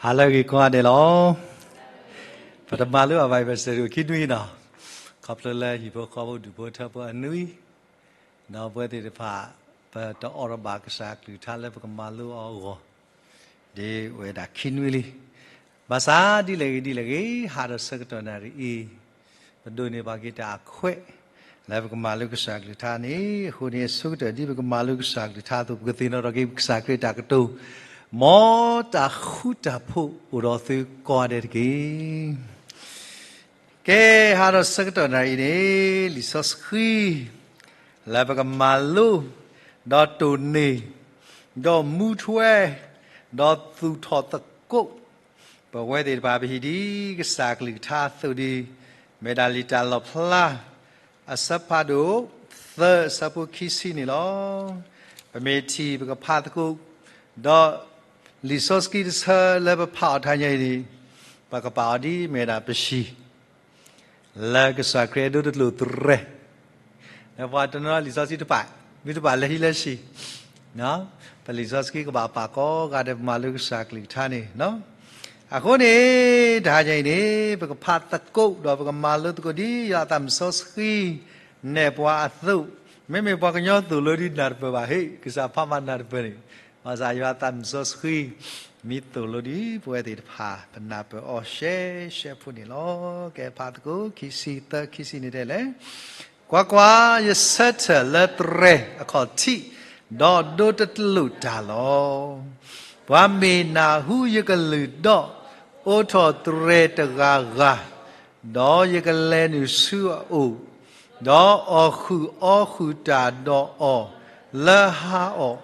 ဟါလၢအဂ့ၤကိးဂၤဒဲးလီၤ. ပတမၤလိအ Bible study ခံနွံနီၤ, ခီဖျိလၢဟံၣ်ဖိဃီဖိဒူၣ်ဖိထၢဖိအနွံ, ဒီးပဝဲသ့ၣ်တဖၣ် ပတအိးထီၣ်ဘၣ်ကစၢ်ကလုၢ်ကထါလၢပကမၤလိအီၤအဂီၢ်, ဒ်အိၣ်ဝဲဒၣ်ခံနွံလံ. ဘၣ်ဆၣ်ဒ်လဲၣ်ဂ့ၤဒ်လဲၣ်ဂ့ၤ ဟးထီၣ်ဆၢကတီၢ်နၣ်ရံၣ်အံၤ ပဒိးန့ၢ်ဘၣ်က့ၤတၢ်အခွဲး လၢပကမၤလိကစၢ်ကလုၢ်ကထါန့ၣ်, အဃိန့ၣ် အဆိကတၢၢ်ဒ်ပကမၤလိကစၢ်ကလုၢ်ကထါအသိး ပကသ့ၣ်နီၣ်ထီၣ်က့ၤကစၢ်ခရံာ်အတၢ်ကတိၤ, မ်တၢ်ဃူတၢ်ဖိးအိၣ်ဒီးသုကိးဂၤဒဲးတက့ၢ်. ကဲ, ဟးထီၣ်ဆၢကတီၢ်နၣ်ရံၣ်အံၤန့ၣ် လံာ်စီဆှံ လၢပကမၤလိ, ဒီးတိၢ်န့ၢ်, ဒီးမူထွဲ, ဒီးသူၣ်ထီၣ်သကိး ပဝဲသ့ၣ်တဖၣ်ပဟံၣ်ဒ်ကစၢ်ကလုၢ်ကထါအသိးဒ် မ့ၢ်ဒၣ်လံာ်တၢ်လီၣ်ဖျါ အဆၢဖးဒိၣ်သၢ အဆၢဖိခံဆံန့ၣ်လီၤ. ပမ့ၢ်ထံၣ်ပကဖးသကိး, ဒီးလံာ်စီဆှံတဆၢလၢပဖးအီၤတဟါညါအံၤန့ၣ်, ပကပာ်အီၤဒ်မ့ၢ်ဒၣ်ပဟံၣ် လၢကစၢ်ခရံာ်အဲၣ်ဒိးတကျိာ်သရဲ, လၢပှၤတနီၤလံာ်စီဆှံတဖၣ်, မ့ၢ်တဖၣ်လဲၤဟံးလၢဟံၣ်, ပလံာ်စီဆှံကဘၣ်ပာ်ကိးဂၤဒဲး ပမၤလိကစၢ်ကလုၢ်ကထါန့ၣ်, အဃိန့ၣ် တဟါညါအံၤန့ၣ် ပကဖးသကိးဒီးပကမၤလိသကိးဒ်ယွၤအသးမုၣ်စီဆှံ နဲၣ်ပှၤအသိး, မ့မ့ၢ်ပှၤကညီသိၣ်လိဒ်နၢ်တပၢၢ်ဘၣ်, ဟ့ၣ်ကစၢ်ဖးမၤနၢ်တပၢၢ်န့ၣ်, ဘၣ်ဆၣ်ယွၤအသးမုၣ်စီဆှံ မ့ၢ်သိၣ်လိဒ်ပဝဲသ့ၣ်တဖၣ် ပနၢ်ပၢၢ်အီၤရှဲရှဲဖိန့ၣ်လီၤ. ကဲဖးသကိး ခံဆံသၢ ခံဆံန့ၣ်တဲလဲၣ်, ကွၢ်ကွၢ်, ယဆၢထၢၣ်လၢသရဲအခီၣ်ထံး, ဒီးဒိးတကျိာ်တၢ်လီၤ. ပှၤမ့ၢ်နၢ်ဟူယကလုၢ်ဒီး အိးထီၣ်သရဲတဂၤဂၤ, ဒီးယကလဲၤနုာ်ဆူအအိၣ်, ဒီးအီၣ်ဃုာ်အီဃုာ်တၢ်ဒီးအီၤလၢဟါအီၣ်,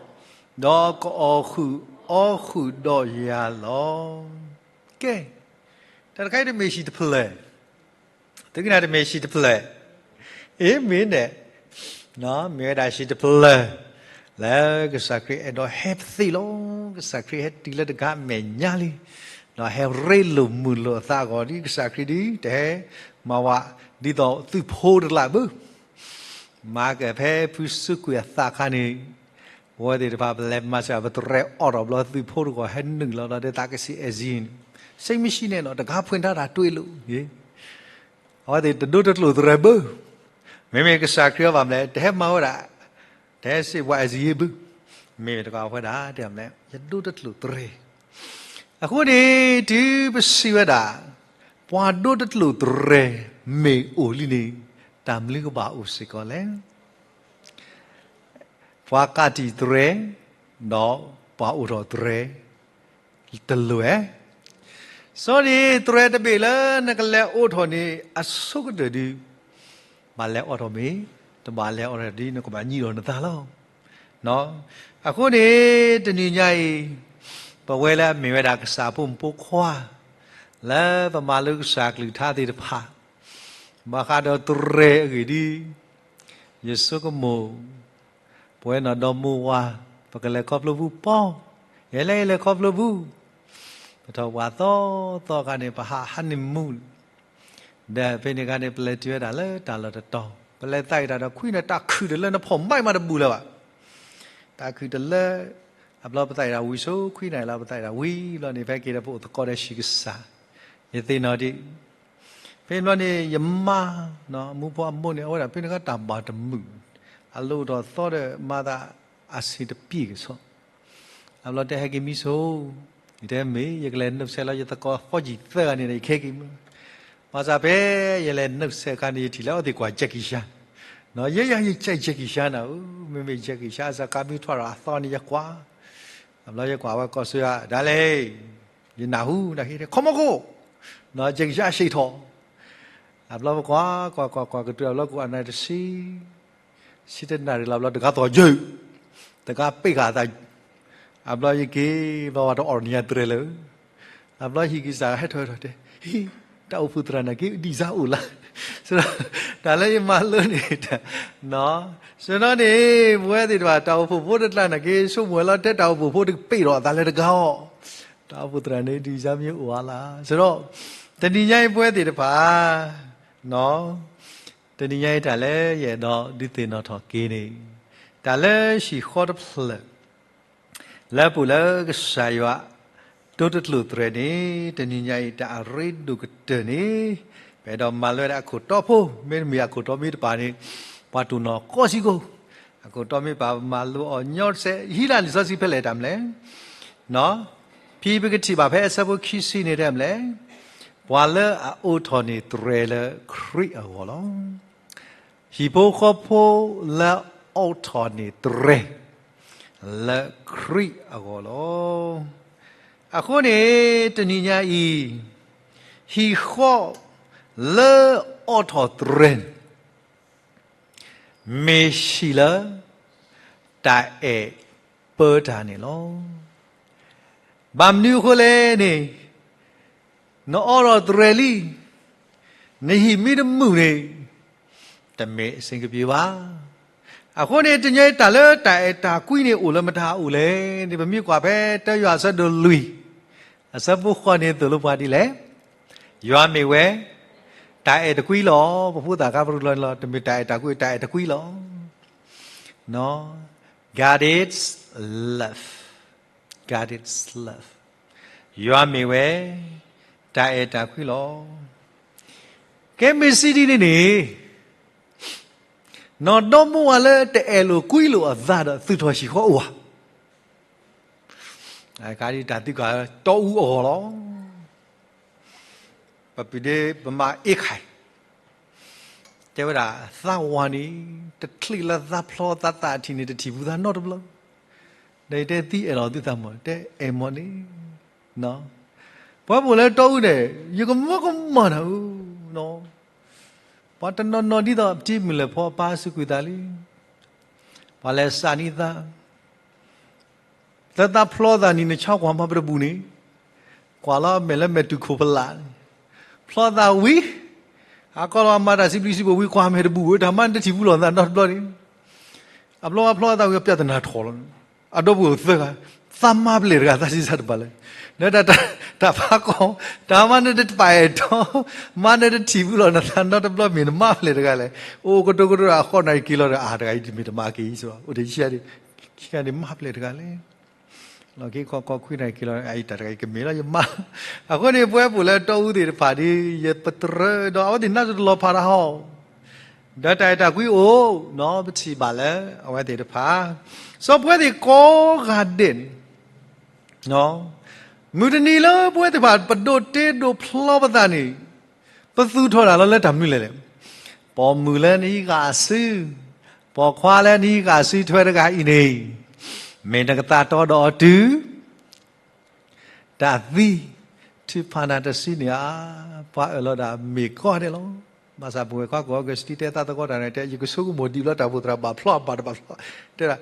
ဒီးကအီၣ်ဃုာ်အီဃုာ်ဒီးယၤလီၤ. ကဲ, တၢ်တခါအံၤတမ့ၢ်ဟံၣ်တဖျၢၣ်, သုကနၣ်တမ့ၢ်ဟံၣ်တဖျၢၣ်, အ့မ့ၢ်န့ၣ်, မ့ၢ်ဝဲဒၣ်ဟံၣ်တဖျၢၣ် လၢကစၢ်ခရံာ်အဲၣ်ဒိးဟဲပသ့ၣ်လီၤ. ကစၢ်ခရံာ်ဟဲတုၤလၢတဂၤအမဲာ်ညါလံ, ဒီးဟဲရ့လိာ်မုာ်လိာ်အသးအဂီၢ်ဒ်ကစၢ်ခရံာ်ဒ် တဟဲမၤဝဲ ဒ်သိးသုးဖိတလးဘၣ် မၤကဖဲဖုစူကွံာ်အသးအခါန့ၣ်, ပဝဲသ့ၣ်တဖၣ်ပလဲၤမၤစၢၤပသရဲအီၣ်ထီၣ်ဘျီ သုးဖိတဂီၢ်ဟဲနုာ်လီၤဒီးဒ်သးကစံးအဲၣ်စံးန့ၣ်, စ့မ့ၢ်စံးန့ၣ်နီၤ တဂၤဖှ့ၣ်တၢ်တၢ်တွ့လိာ်, အဝဲသ့ၣ်တဒိးတကျိာ်သရဲဘၣ်. မ့မ့ၢ်ကစၢ်ခရံာ်အီၤဘၣ်မလဲၣ်, တဟဲမၤဝဲဒၣ်, တဟဲစံးပှၤအဲၣ်စံးယ့ၢ်ဘၣ်. မ့မ့ၢ်တကးဝဲဒၣ်တဲမလဲၣ်, ယဒိးတကျိာ်သရဲ အဃိန့ၣ် တုၤပစံးဝဲဒၣ် ပှၤဒိးတကျိာ်သရဲမ့ၢ်အိၣ်လံန့ၣ်, တၢ်မနုၤကဘၣ်အိၣ်စ့ၢ်ကီးလဲၣ်. ပှၤကးတံာ်သရဲ, ဒီးပှၤအိးထီၣ်သရဲ, တလိၣ်ဧါ. စီၤန့ၣ် သရဲတဘ့ၣ်လၢနကလဲၤအိးထီၣ်န့ၣ် အဆိကတၢၢ်ဒုး ဘၣ်လဲၤအိးထီၣ်မ့ၢ်, တဘၣ်လဲၤအိးထီၣ်ဒ်နကဘၣ်ညံးဒီးနသးလီၤ. အဃိန့ၣ် တနံၤညါအံၤ ပဝဲလၢအမ့ၢ်ဝဲဒၣ်ကစၢ်ဖိမုၣ်ဖိခွါ လၢပမၤလိကစၢ်ကလုၢ်ကထါသ့ၣ်တဖၣ် ဘၣ်ဃးဒီးသရဲအဂ့ၢ်ဒ် ယဆိကမိၣ် ပဝဲနီၢ်ဒီမါဝၤ ပကလဲၤခီဖျိပူၤပီ, ယဲလၢယလဲၤခီဖျိပူၤ, ပထီၣ်ပှၤသီသီအခါန့ၣ် ပဟး honeymoon ဒီးဖဲန့ၣ်အခါန့ၣ် ပလဲၤတုၤဝဲဒၣ်လၢတၢ်လီၢ်တတီၤ, ပလဲၤသးအံၤတၢ်ဒီး ခွံန့ၣ်တၢ်ခုၣ်တလၢနဖီၣ်မံမးတဘူးလၢၤဘၣ်. တၢ်ခုၣ်တလၢ, အဘျီပသးအံၤတၢ်ဝံၤဆိခွံနၣ်ရံၣ်လီၤ ပသးအံၤတၢ်ဝံၤဘျီန့ၣ် ဖဲက့ၤဒီးပအိၣ်သကိးဒီးဟံၣ်ကစၢ်, ယသ့ၣ်နီၣ်ဒံး ဖဲန့ၣ်ဘျီန့ၣ် ယမါ, မူဖိအမိၢ်န့ၣ် အဝဲဒၣ်ဖဲန့ၣ်အခါတၢ်ဘၣ်တမုာ်, အလိၣ်ထီၣ်သီဒီးမၤသးအဆင်တပြေက့ၤဆိ, အဘျီတဲဟဲက့ၤမံဆိ, ယတဲမ့ၢ် ယကလဲၤနုာ်ဆဲးလီၤ ယသကိးဖီယံာ်သၢဂၤန့ၣ်ဒီး ယကဟဲက့ၤမံ, ဘၣ်ဆၣ်ဖဲယလဲၤနုာ်ဆဲးအခါန့ၣ် ယထံၣ်လၢအဝဲသ့ၣ်ကွၢ် Jackie Chan, ယဲယၤယကဲ Jackie Chan နၤဧၢ, မ့မ့ၢ် Jackie Chan အစၢ်ကါမ့ၢ်ထွဲဒီးအသီန့ၣ် ယကွၢ်, အဘျီယကွၢ်ဝဲကိးဆၢယၤ ဒ်လဲၣ် ယနၢ်ဟူနၤက့ၤ ခီမီခိၣ်, နီၢ် Jackie Chan အဆံးထီၣ်, အဘျီပကွၢ် ကွၢ် ကွၢ် ကွၢ် ကတုၤအဘျီကိးအနၣ်တဆံ, ဆံတနၣ်ရံၣ်လီၤဘျီ တဂၤသီၣ်ယုၢ်, တဂၤပ့ၢ်ဃာ်အသး, အဘျီယက့ၤဘျီဝဲတအိၣ်တနံၤညါတြဲၤလၢၤ, အဘျီဟံၣ်ကစၢ်ဟဲထီၣ်ဟဲထီၣ်တဲ, ဟ့ၣ်, တၢ်အိၣ်ဖှိၣ်သရၣ်နာ်က့ ဒံၣ်စၢ်အိၣ်လၢ်, တၢ်လၢယမၤလိန့ၣ်, နီၢ်, စနီၤန့ၣ် ပဝဲသ့ၣ်တဖၣ် တၢ်အိၣ်ဖှိၣ်ဖိတကျါနာ်က့ ဆိကမိၣ်ဝဲလီၤတဲတၢ်အိၣ်ဖှိၣ်ဖိတကပ့ၢ်ထီၣ်အသးလၢတဂၤအီၤ, တၢ်အိၣ်ဖှိၣ်သရၣ်န့ၣ် ဒံၣ်စၢ်မ့ၢ်အိၣ်အါလၢ်, စနီၤ, တနံၤညါအံၤပဝဲသ့ၣ်တဖၣ်, နီၢ်, တနံၤညါအံၤတၢ်လၢယအဲၣ်ဒိးဒုးသ့ၣ်နီၣ်ထီၣ်က့ၤန့ၣ်, တၢ်လၢဟံၣ်ဃီတဖျၢၣ် လၢပအိၣ်လၢကစၢ်ယွၤ ဒိတကျိာ်သရဲန့ၣ် တနံၤညါအံၤတၢ်အရ့ဒိၣ်ကတၢၢ်န့ၣ် ပအဲၣ်ဒိးမၤလိဝဲဒၣ်အခိၣ်တီဖိ, မ့တမ့ၢ်အခိၣ်တီမ့ၢ်တပာ်န့ၣ် ပှၤတိၢ်နီၣ်ကီစ့ၢ်ကီး, အခိၣ်တီမ့ၢ်ပာ်ပမၤလိအီၤညီတစဲး, ဟံးလၢလံာ်စီဆှံဖဲလဲၣ်တၢ်မနုၤလဲၣ်, ဖဲပကထံၣ်ဘၣ်ဖဲအဆၢဖိခံဆံန့ၣ်တဲမနုၤလဲၣ်, ပှၤလၢအအိးထီၣ်န့ၢ်သရဲလၢခရံာ်အဂီၢ်လီၤ. ဟံၣ်ဖိဃီဖိလၢအိးထီၣ်န့ၢ်သရဲ လၢခရံာ်အဂီၢ်လီၤ. အဃိန့ၣ် တနံၤညါအံၤ ဟံၣ်ဃီလၢအိးထီၣ်သရဲန့ၣ် မ့ၢ်ဟံၣ်လၢ တၢ်အဲၣ်ပၢတၢ်န့ၣ်လီၤ. ဘၣ်မနုၤအဃိလဲၣ်န့ၣ် နအိးထီၣ်သရဲလံ, နဟံၣ်မ့ၢ်တမုာ်န့ၣ် တမ့ၢ်အဆင်ကပံၤဘၣ်. အဃိန့ၣ် တနံၤညါအံၤတၢ်လၢတၢ်အဲၣ်တၢ်ကွံန့ၣ်အိၣ်လၢမတၤအိၣ်လဲၣ်န့ၣ် ပမ့ၢ်ကွၢ်ဖဲတၢယွၤအဆၢဒိၣ်လွံၢ် အဆၢဖိဃိးန့ၣ်သိၣ်လိပှၤဒ်လဲၣ်, ယွၤမ့ၢ်ဝဲ တၢ်အဲၣ်တကွံလီၤ. ပဖိသၣ်ခါပရူၢ်လီၤန့ၣ်လီၤ, တမ့ၢ်တၢ်အဲၣ်တၢ်ကွံ တၢ်အဲၣ်တကွံလီၤ. God is love. God is love. ယွၤမ့ၢ်ဝဲ တၢ်အဲၣ်တၢ်ကွံလီၤ. ကဲမ့ၢ်စံးဒ်န့ၣ်န့ၣ် နီၢ်ဒီမါဝၤလၢတအဲၣ်လိာ်ကွံလိာ်အသးဒီး သုးထီၣ်ဟံၣ်ဃီအိၣ်ဧါ. တၢ်သံကွၢ်တီအူအဂီၢ်လီၤ. ပပုၢ်ဒ့ပမါအ့ၣ်ခါအံၤ တဲဝဲဒၣ် သးဝၤန့ၣ် တချုးလၢသးဖျီသးသးအထံးန့ၣ် တထံၣ်ပူၤသးနီတဘျီ. ဒီးယတဲသံအဲၣ်လီၤသုသးမး တဲအဲၣ်မးန့ၣ် ပှၤပိာ်လၢတီအူန့ၣ် ယကမၢကမၣ်တၢ်အူ, ပှၤတနီၤနီၤဒ်သိး ပတံၤမုၢ်လၢ်ဖီအပၢ်စူးကွံာ်သးလံ, ပှၤလဲၤစးန့ၢ်သး, လၢသးဖျီသးန့ၣ်နဆီကွၢ်မၤပတဘူၣ်န့ၣ်, ကွၢ်လီၤမဲာ်လၢမဲာ်တူၢ်ခိၣ်ဖလးန့ၣ်, ဖျီသးဝံၤ, အကီလီၤမၤတၢ်စံးဘျုးစံးဖှိၣ်ဝံၤ ကွၢ်မဲာ်တဘူၣ်ဝဲ တၢ်မၤန့ၣ်တထံၣ်ဘူးလိာ်သးနီတဘျီန့ၣ် အဘျီဝဲဖျီသးဝံၤ ပြဿနာထီၣ်လီၤ. အဒီပုၢ်ဝဲၢ်သၢဂၤ, သးမၤပလဲၢ်တဂၤ သးစံးဆၢတပာ်လၢ, နတၢ်ဖးကီ, တၢ်မၤနတပာ်အဲၣ်တီ, မၤနတထံၣ်ဘူးလီၤနသးနီတဘျီ မ့ၢ်နမၤပလဲၢ်တဂၤလဲၣ်. အိၣ်ကတိၤကတိၤအဃိနၢ်က့ၤလီၤဒီး အတဂၤအံၤတမ့ၢ်တမၤက့ၤအံၤစ့ၢ်ကီး အိၣ်တယံာ် ခံဂၤန့ၣ်မၤပလဲၢ်တဂၤလဲၣ်. လီၢ်ခံခီကီခွံနၢ်က့ၤလီၤ အအံၤတၢ်တဂၤအံၤကမ့ၢ်လီၤယမၤ. အဃိန့ၣ် ပဝဲပအိၣ်လၢတီအူသ့ၣ်တဖၣ်ဒီး ယပတြၢၤဒီးအဝဲသ့ၣ်နးတလီၤဖးတၢ်ဟီ ဒီးတၢ်အဲၣ်တၢ်ကွံအိၣ်နီၤ ပထံၣ်ဘၣ်လၢအဝဲသ့ၣ်တဖၣ်, စီၤပဝဲသ့ၣ်ကိးဂၤဒဲးန့ၣ်, မုၢ်တနံၤလၢပဝဲသ့ၣ်တဖၣ် ပဒိးတ့ဒိးဖျီပသးန့ၣ်, ပသူၣ်ထီၣ်တၢ်လီၤလၢတၢ်မနုၤလဲၣ်လဲၣ်. ပိာ်မုၣ်လၢနဟံးဃာ်စု, ပိာ်ခွါလၢနဟံးဃာ်စုထွဲတဂၤအံၤန့ၣ်, မ့ၢ်နကသးတီဒီးအီၤတုၤ တၢ်သံ, ထုးဖးနၤတစုန့ၣ်ဧါ. ပှၤအၢၣ်လီၤဒၣ်မ့ၢ်ကီဒဲးလီၤ. ဘၣ်ဆၣ်ပဝဲၢ်ခွါကိးဂၤစတံတဲသးသကိးတၢ်န့ၣ် တဲယကဆိကမိၣ်ဒံးဘျီတၢ်အိၣ်ဖှိၣ်သရၣ်ဘၣ်ဖျီအဘၣ်တဘၣ်ဖျီ, တဲဒၣ်,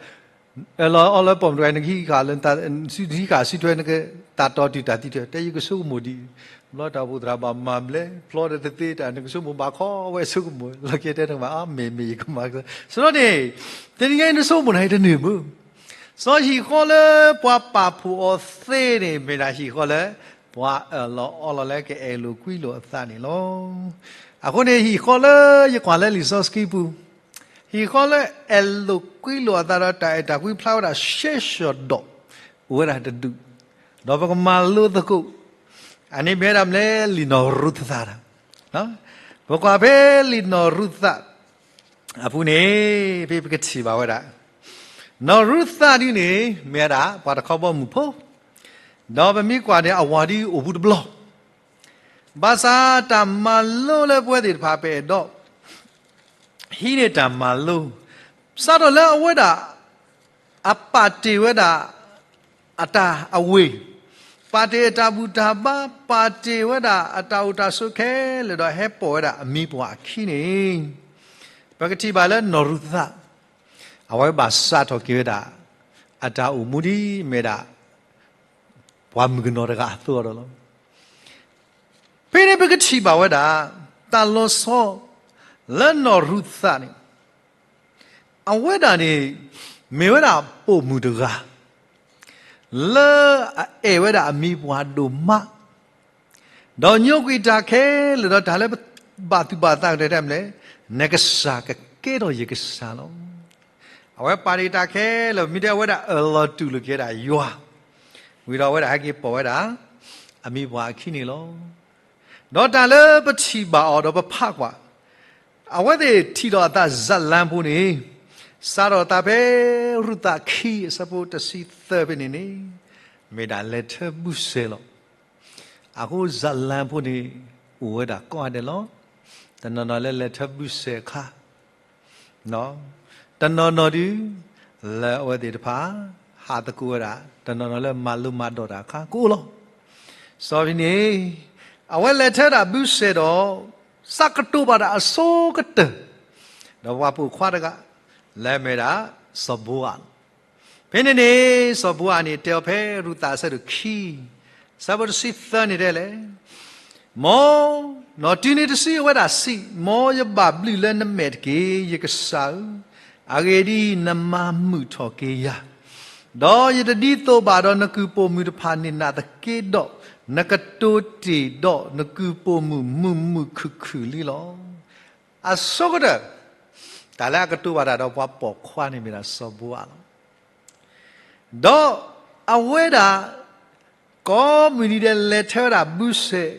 အၢၣ်လီၤအီလၢပိာ်မုၣ်တဂၤ နကဟံးဃာ်လၢ နဟံးဃာ်စုထွဲ နကသးတီတုၤတၢ်သံထွဲ တဲယကဆိကမိၣ်ဒံး, ဘျီတၢ်အိၣ်ဖှိၣ်သရၣ်ဘၣ်မၤဘျဲၣ် ဖျီဒီးတသ့တၢ် နကဆိကမိၣ်ဘၣ်ခီဝဲဆိကမိၣ် လီၤက့တဲနကမၤ အါ မ့ၢ်မ့ၢ်ယကမၤ, စရီန့ၣ်, တနံၤညါအံၤနဆိကမိၣ်နၤအံၤတန့ၢ်ဘၣ်. စီၤဟံၣ်ဃီလၢပှၤပာ်ဖှိၣ်အီၤသ့န့ၣ် မ့ၢ်ဒၣ်ဟံၣ်ဃီလၢ ပှၤအၢၣ်လီၤအီလီၤလၢကအဲၣ်လိာ်ကွံလိာ်အသးန့ၣ်လီၤ. အဃိန့ၣ် ဟံၣ်ဃီလၢယကွၢ်လၢလံာ်စီဆှံပူၤ, ဟံၣ်ဃီလၢအဲၣ်လိာ်ကွံလိာ်အသးဒီးတၢ်အဲၣ်တၢ်ကွံဖျါဝဲဒၣ်ရှဲရှၢၣ်ဒီး အိၣ်ဝဲဒၣ်တဒူၣ်, ဒီးပကမၤလိသကိး, အန့ၣ်မ့ၢ်ဝဲဒၣ်မနုၤလဲၣ် လံာ်နီၢ်ရူၤသးတၢ် ပကွၢ်ဖဲလံာ်နီၢ်ရူၤသးအပူၤန့ၣ် ဖဲပကထံၣ်ဘၣ်ဝဲဒၣ်, နီၢ်ရူၤသးဒ်န့ၣ် မ့ၢ်ဝဲဒၣ်ပှၤတခီဘီမုၢ်ဖိ, ဒီးပမ့ၢ်ကွၢ်န့ၣ် အဝၤဒ်အိၣ်ဘူးတဘျီ, ဘၣ်ဆၣ်တၢ်မၤလိလၢပဝဲသ့ၣ်တဖၣ်ပအဲၣ်ဒိး ဟံးန့ၢ်တၢ်မၤလိ, စးထီၣ်လၢအဝဲဒၣ် အပာ်တ့ၢ်ဝဲဒၣ် အတၢ်အဝ့ၢ်, ပာ်တ့ၢ်အတၢ်ဘူၣ်တၢ်ဘါ, ပာ်တ့ၢ်ဝဲဒၣ်အတၢ်အိၣ်တၢ်ဆိးခဲလၢာ်ဒီး ဟဲပိာ်ဝဲဒၣ်အမံၤပှၢ်အခံန့ၣ်, ပကထံၣ်ဘၣ်လၢနီၢ်ရူၤသး, အဝဲဘၣ်စးထီၣ်က့ၤဝဲဒၣ် အတၢ်အိၣ်မူဒ်မ့ၢ်ဒၣ် ပှၤမုၣ်ကနီၤတဂၤအသိးဒီးလီၤ. ဖဲန့ၣ်ပကထံၣ်ဘၣ်ဝဲဒၣ် တၢ်လီၤဆီ လၢနီၢ်ရူၤသးန့ၣ် အဝဲဒၣ်န့ၣ် မ့ၢ်ဝဲဒၣ်ပိာ်မုၣ်တဂၤ လၢအအဲၣ်ဝဲဒၣ်အမံၤပှၢ်ဒိၣ်မး, ဒီးညိကွံာ်တၢ်ခဲလၢာ်ဒီး တၢ်လၢဘၣ်သူၣ်ဘၣ်သးကတဲမနုၤလဲၣ်, နကစၢ်ကကဲထီၣ်ယကစၢ်လီၤ. အဝဲပာ်တ့ၢ်တၢ်ခဲလၢာ် မ့ၢ်တဲအဝဲဒၣ်အၢၣ်လီၤတူၢ်လိာ်က့ၤဝဲဒၣ်ယွၤ, ဝံၤဒီးအဝဲဒၣ်ဟဲက့ၤပိာ်ဝဲဒၣ် အမံၤပှၢ်အခံန့ၣ်လီၤ. ဒီးတၢ်လၢပထံၣ်ဘၣ်အီၤဒီးပဖးကွၢ်, အဝဲသ့ၣ်ထံၣ်ဒီးအသး ဇာတ်လမ်းဖိန့ၣ်, စးထီၣ်သးဖဲရူၤသးခံအဆၢဖိတဆံသၢဖဲန့ၣ်န့ၣ်, မ့ၢ်ဒၣ်လဲၤထၢဘုစဲၤလီၤ. အဃိ ဇာတ်လမ်းဖိန့ၣ် အိၣ်ဝဲဒၣ်ကိးဂၤဒဲးလီၤ. တနီၤနီၤလၢလဲၤထၢဘုစဲၤအခါ တနီၤနီၤဒုး လၢအဝဲသ့ၣ်တဖၣ် ဟးသကိးဝဲဒၣ်, တနီၤနီၤလၢမၤလိမၤဒိးတၢ်အခါကအိၣ်လီၤ. စီၤဖံန့ၣ် အဝဲလဲၤထၢဒၣ်ဘုစဲၤဒီး စးကတိၤဘၣ်တၢ်အဆိကတၢၢ်, ဒီးပှၤပိာ်ခွါတဂၤ လၢအမ့ၢ်ဒၣ်စီၤဘိအး ဖဲန့ၣ်န့ၣ် စီၤဘိအးန့ၣ် တဲအီၤဖဲရူၤသးအဆၢဒိၣ်ခံ အဆၢဖိတဆံသၢန့ၣ်တဲလဲၣ်, မ်, နီၢ်တုၤန့ၣ်တဆံအဝဲဒၣ်စံး, မ်ယဘၣ်ဘျုးလၢနမဲာ်တက့ၢ်, ယကစၢ်ဧၢ, အဂ့ၢ်ဒ်အံၤ, နမၤမုာ်ထီၣ်က့ၤယၤ, ဒီးယတဒ်သိးဘၣ်ဒီးနကုၢ်ပိာ်မုၣ်တဖၣ်န့ၣ်နာ်သက့ဒီး, နကတိၤတ့ၢ်ဒီးနကုၢ်ပိာ်မုၣ်မုာ်မုာ်ခုၣ်ခုၣ်လံလီၤ. အဆိကတၢၢ် တၢ်လၢအကတိၤဘၣ်တၢ်ဒီးပှၤပိာ်ခွါန့ၣ်မ့ၢ်ဒၣ်စီၤဘိအးလီၤ. ဒီးအဝဲဒၣ် ကိးမုၢ်နံၤဒဲးလဲၤထၢဝဲဒၣ်ဘုစဲၤ,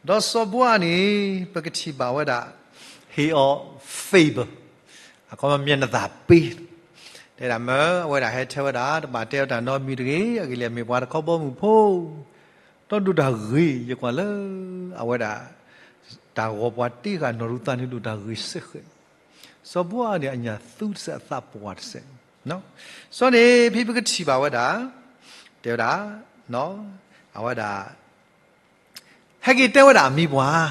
ဒီးစီၤဘိအးန့ၣ် ပကထံၣ်ဘၣ်ဝဲဒၣ် ဟ့ၣ်အီၤ favor, အခီပညီမ့ၢ်နသးပ့ၤ, တဲဒၣ်မ့ၢ်အဝဲဒၣ်ဟဲထၢဝဲဒၣ် တဘၣ်တဲအီၤတၢ်နီတမံၤတဂ့ၤ, အဂ့ၢ်လံအမ့ၢ်ပှၤတခီဘီမုၢ်ဖိ ဒီးဒိၣ်တၢ်ဂ့ၤ, ယကွၢ်လၢ အဝဲဒၣ် တၢ်ဂီၤပှၤတ့ဃာ်နီၢ်ရူၤသးန့ၣ်ဒိၣ်တၢ်ဂ့ၤစ့ၢ်ကီး, စီၤဘိအးန့ၣ်အညၣ်သူတစဲးအသးပှၢ်တစဲး, စီၤန့ၣ် ဖဲပကထံၣ်ဘၣ်ဝဲဒၣ် တဲဝဲဒၣ် အဝဲဒၣ် ဟဲက့ၤတဲဝဲဒၣ်အမံၤပှၢ်,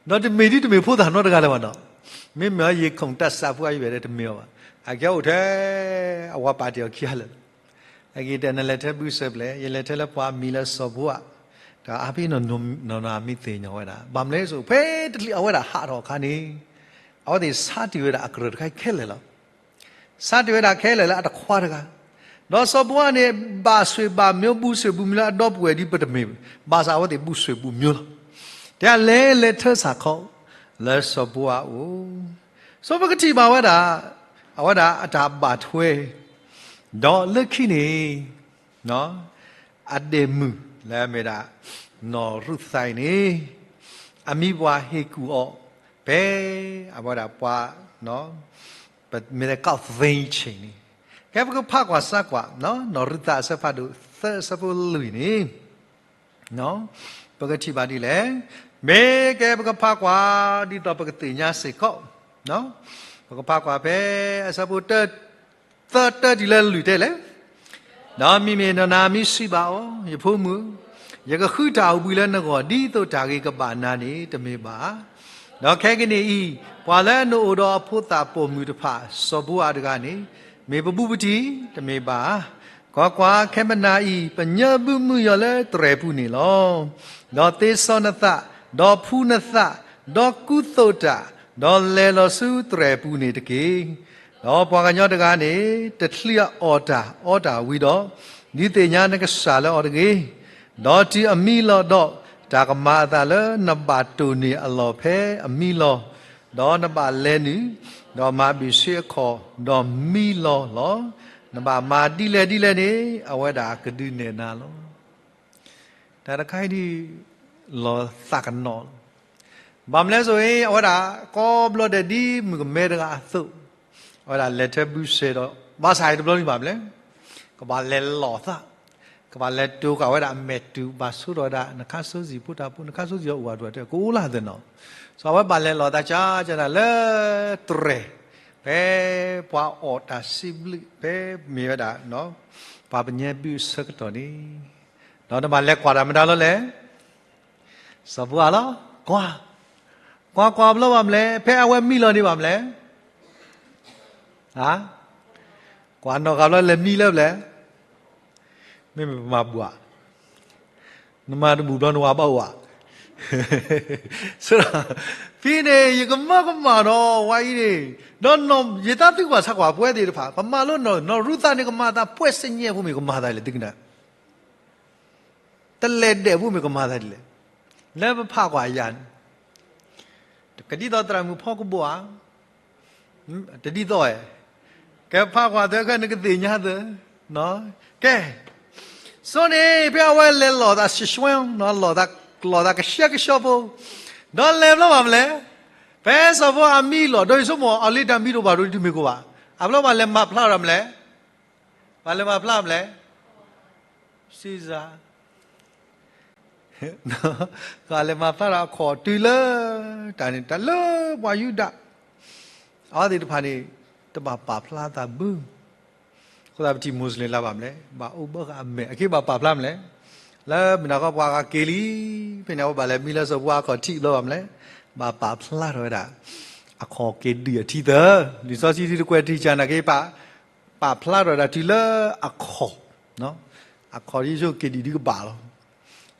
ဒီးတမ့ၢ်ဒ်တမ့ၢ်ဖိသၣ်နီတဂၤလၢၤဘၣ်နီၤ, မ့မ့ၢ်အီၤ ယ့ၣ်ခိၣ်တၢ်စးဖူအယံၤဝဲဒီးတမ့ၢ်အီၤဘၣ်, အကဲအိၣ်ထဲ အဝၤပာ်တ့ၢ်အီၤခံဂၤလၢာ် အက့ၤတဲ နလဲၤထၢဘုစဲၤဖျဲၣ်, ယလဲၤထၢလၢပှၤအမံၤလၢစီၤဘိအး, တၢ်အါဖဲနီၢ်နီၢ်မံၤသ့ၣ်ညါဝဲဒၣ်, ဘၣ်မနုၤလဲၣ်, ဖဲတချုးအဝဲဒၣ်ဟးထီၣ်အခါန့ၣ်, အဝဲသ့ၣ်ဆါတ့ၢ်ဝဲဒၣ်အကရၢၢ်တခါခဲလၢာ်လီၤ. ဆါတ့ၢ်ဝဲဒၣ်ခဲလၢာ်လၢအတခွါတဂၤ, ဒီးစီၤဘိအးန့ၣ် ဘၣ်ဆွေဘၣ်မျိုး ဘူၣ်ဆွေဘူၣ်မျိုးလၢအဒီပုၢ်ဝဲၢ်ဒ်ပတမ့ၢ်, ဘၣ်ဆၣ်အဝဲသ့ၣ်ဘူၣ်ဆွေဘူၣ်မျိုးလီၤ. တဲလဲၤလဲၤထၢဆၣ်ခီ လၢစီၤဘိအးအအိၣ်, စီၤပကထံၣ်ဘၣ်ဝဲဒၣ်, အဝဲဒၣ်အတၢ်ဘၣ်ထွဲ, ဒီးလၢခံန့ၣ် အဒဲးမုၣ်လၢအမ့ၢ်ဒၣ် နီၢ်ရူၤသးအံၤန့ၣ်, အမံၤပှၢ်ဟ့ၣ်ကူၣ်အီၤ, ဖဲအဝဲဒၣ်ပှၤ မ့ၢ်သဲကီၢ်သ့ဆ့ၣ်န့ၣ်, ကဲပကဖးကွၢ်စၢ်ကွၢ်, နီၢ်ရူၤသးအဆၢဖးဒိၣ်သၢအဆၢဖိလွံၢ်န့ၣ် ပကထံၣ်ဘၣ်ဒ်လဲၣ်, မ့ၢ်ကဲပကဖးကွၢ် ဒ်သိးပကသ့ၣ်ညါစ့ၢ်ကီး, ပကဖးကွၢ်ဖဲအဆၢဖိ သၢတၢတုၤလၢလွံၢ်တဲလဲၣ်, ဒီးမ့မ့ၢ်နီၢ်နၤမ့ၢ်စံးဘၣ်အီၤ, ယဖိမုၣ်, ယကဃုတၢ်အိၣ်ဘှံးလၢနဂီၢ် ဒ်သိးတၢ်ဂ့ၤကဘၣ်နၤန့ၣ် တမ့ၢ်ဘၣ်ဧါ. ဒီးခဲကနံၣ်အံၤ, ပှၤလၢနအိၣ်ဒီးအဖိသၣ်ပိာ်မုၣ်တဖၣ် စီၤဘိအးတဂၤန့ၣ်, မ့ၢ်ပဘူးပတံၢ် တမ့ၢ်ဘၣ်ဧါ. ကွၢ်ကွၢ်, ခဲမနၤအံၤ ပညၢဘူၣ်မုာ်ယီၤလၢတြဲၤပူၤန့ၣ်လီၤ. ဒီးသ့စီနသး, ဒီးဖှူနသး, ဒီးကူသိးတၢ်, ဒီးလဲၤလီၤဆူတြဲၤပူၤန့ၣ်တက့ၢ်. ဒီးပှၤကညီတဂၤန့ၣ် တချုးအအီၣ်တၢ်အီတၢ်ဝံၤဒီး, ဒုးသ့ၣ်ညါနကစၢ်လၢအီၤတဂ့ၤ. ဒီးတုၤအမံလီၤဒီး, တၢ်ကမၤအသးလၢနဘၣ်တိၢ်န့ၢ်အလီၢ်ဖဲအမံလီၤ, ဒီးနဘၣ်လဲၤနုာ်, ဒီးမၤဘ့ၣ်ဆ့အခီၣ်, ဒီးမံလီၤလီၤ. နဘၣ်မၤဒ်လဲၣ်ဒ်လဲၣ်န့ၣ် အဝဲဒၣ်ကဒုးနဲၣ်နၤလီၤ. တၢ်တခါအံၤဒ် လီၤသးကနီၤလီၤ. ဘၣ်မနုၤလဲၣ်ဆိအံၤ အဝဲဒၣ်ကိးဘျီဒဲးဒ်မုၣ်ကမဲတဂၤအသိး, အဝဲဒၣ်လဲၤထၢဘုစဲၤဒီး ဘၣ်ဆၣ်အံၤတဘျီဒံးဘၣ်မနုၤလဲၣ်, ကဘၣ်လဲၤလီၤသး, ကဘၣ်လဲၤတိၤဃာ်ဝဲဒၣ်အမဲာ်တူၢ် ဘၣ်ဆိဒီးဝဲဒၣ် နခါဆိစံာ်ဖိတၢ်ဖိ နခါဆိစံာ်အီၤအိၣ်အဒိၣ်တဲ ကအိၣ်လၢသ့ၣ်နီၤ. စီၤအဝဲဘၣ်လဲၤလီၤသးကၢကၢနၤလၢတြဲၤ, ဖဲပှၤအီၣ်တၢ်စံးဘျုး ဖဲမ့ၢ်ဝဲဒၣ် ပှၤပညဲဘုအဆၢကတီၢ်န့ၣ်, ဒီးနဘၣ်လဲၤကွၢ်တၢ်မတၤလီၤလဲၣ်. စီၤဘိအးလီၤ. ကွၢ်, ကွၢ်ကွၢ်ဘျီဘၣ်မလဲၣ်, ဖဲအဝဲမံလီၤန့ၣ်ဘၣ်မလဲၣ်. ကွၢ်နီၢ်ဂၤဘျီလဲၤမံလၢပျဲၢ်, မ့မ့ၢ်ပမၤဘှး, နမၤတဘူၣ်ဘျီနဝၤဘၣ်ဝၤ ဖဲန့ၣ် ယကမၢကမၣ်ဒီးဝဲအံၤန့ၣ်, ဒီးယသးသုကွၢ်ဆါကွၢ်ပဝဲသ့ၣ်တဖၣ် ပမၤလိနီၢ်, နီၢ်ရူၤသးန့ၣ်ကမၤသး ပှဲၤစ့ၣ်ညဲဖိမ့ၢ်ကမၤသးလဲၣ် သုကနၣ် တလဲၤဒဲးဖိမ့ၢ်ကမၤသးဒ်လဲၣ်. လၢပဖးကွၢ်ယၤန့ၣ်, ကဒ်သိးသရၣ်မုၣ်ဖီကဘိဧါ, တဒ်သိးဧါ, ကဲဖးကွၢ်သၢခဲနကသ့ၣ်ညါသၢ, ကဲ, စီၤန့ၣ် ဖဲအဝဲလဲၤလီၤသး ရှဲရှဲ လီၤသးကဆှဲကဆှီဖိ, ဒီးလဲၤဘျီဘၣ်မလဲၣ်, ဖဲစီၤဘိအမံလီၤ ဒီးယဆိကမိၣ် အီၤလံတၢ်မံတအိၣ်ဘၣ်ဒိတမ့ၢ်ကအိၣ်ဘၣ်, အဘျီဘၣ်လဲၤမၤဖျါထီၣ်မလဲၣ်, ဘၣ်လဲၤမၤဖျါမလဲၣ်, စံစါ ကလဲၤမၤဖျါထီၣ်အခီၣ်တုၤလၢ တၢ်န့ၣ် တၢ်လၢပှၤယူဒၤ အဝဲသ့ၣ်တဖၣ်န့ၣ် တဘၣ်ပာ်ဖျါသးဘၣ်. အဃိသတးပထံၣ် Muslim လၢၤဘၣ်မလဲၣ်, ဘၣ်အိၣ်ဘၣ်ဃာ်အမဲာ် အက့ဘၣ်ပာ်ဖျါမလဲၣ်, လၢမုၢ်နၤခီပှၤဂၤက့ၤလံ, ဖဲန့ၣ် အဝဲဘၣ်လဲၤမံလၢစီၤဘိအါခီၣ်ထံးဘျီဘၣ်မလဲၣ်, ဘၣ်ပာ်ဖျါထီၣ်ဝဲဒၣ် အခီၣ်က့ၤဒုၣ်အထံသၢ, လံာ်စီဆှံတကွဲးတံၢ်စၢ်နာ်က့ ပာ်ဖျါထီၣ်ဝဲဒၣ်တုၤလၢအခီၣ်, အခီၣ်ယဆိက့ၤဒုၣ်ဒုကဘၣ်လီၤ.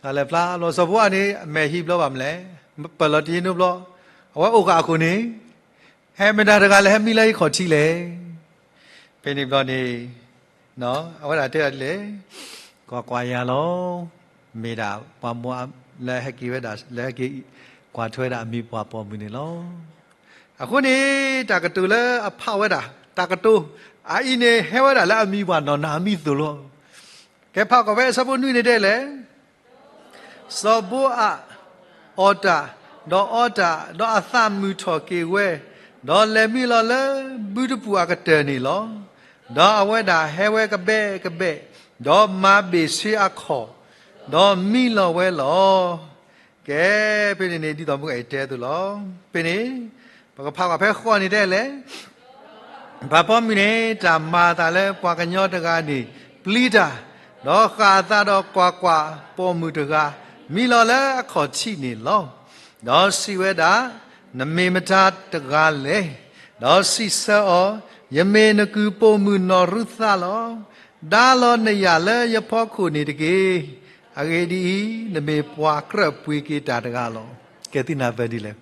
တၢ်လဲၤဖျါလီၤစီၤဘိအါန့ၣ် အမဲာ်ဟံးဘျီဘၣ်မလဲၣ်, ပၢၢ်လီၤတယ့နိဘျီ, အဝဲအိၣ်ဃာ်အခိၣ်န့ၣ် ဟဲမ့ၢ်တၢ်တဂၤလၢဟဲမံလၢယခီၣ်ထံးလဲၣ်. ဖဲန့ၣ်ဘျီန့ၣ် အဝဲဒၣ်တဲဒၣ်ဒ်လဲၣ်, ကွၢ်ကွၢ်ယၤလီၤ, မ့ၢ်ဒၣ်ပှၤမိၢ်လၢဟဲက့ၤဝဲဒၣ် လၢဟဲက့ၤကွၢ်ထွဲဒၣ်အမံၤပှၢ်ပိာ်မုၣ်န့ၣ်လီၤ. အဃိန့ၣ် တၢ်ကတိၤလၢအဖးဝဲဒၣ် တၢ်ကတိၤ အအံၤန့ၣ် ဟဲဝဲဒၣ်လၢအမံၤပှၢ်နီၢ်နၤအမံၤသိၣ်လီၤ. ကဲဖးကွၢ်ဖဲအဆၢဖိနွံန့ၣ်တဲလဲၣ် စီၤဘိအါ အီၣ်တၢ်, ဒီးအီတၢ်, ဒီးအသးမုာ်ထီၣ်က့ၤဝဲ, ဒီးလဲၤမံလီၤလၢဘုတပူၤအကတၢၢ်န့ၣ်လီၤ. ဒီးအဝဲဒၣ်ဟဲဝဲကဘဲကဘဲ, ဒီးမၤဘ့ၣ်ဆ့အခီၣ်, ဒီးမံလီၤဝဲလီၤ. ကဲ, ဖဲန့ၣ်န့ၣ် ဒ်သိးမုၢ်ဂၤအံၤတဲအသိးလီၤ. ဖဲန့ၣ် ပကဖးကွၢ်ဖဲဃီန့ၣ်တဲလဲၣ် ပှၤပိာ်မုၣ်န့ၣ် တၢ်မၤအသးလၢပှၤကညီတဂၤန့ၣ် ပျံၤတၢ်, ဒီးဃၣ်အသးဒီးကွၢ်ကွၢ်, ပိာ်မုၣ်တဂၤ မံလီၤလၢအခီၣ်ထံးန့ၣ်လီၤ. ဒီးစံးဝဲဒၣ်, နမ့ၢ်မတၤတဂၤလဲၣ်. ဒီးစံးဆၢအီၤ, ယမ့ၢ်နကုၢ်ပိာ်မုၣ်နီၢ်ရူၤသးလီၤ. ဒါလီၤနယာ်လၢယဖီခိၣ်န့ၣ်တက့ၢ်. အဂ့ၢ်ဒ်အံၤ, နမ့ၢ်ပှၤကြၢးပှ့ၤက့ၤတၢ်တဂၤလီၤ. ကဲသ့ၣ်နၢ်ပၢၢ်ဒ်လဲၣ်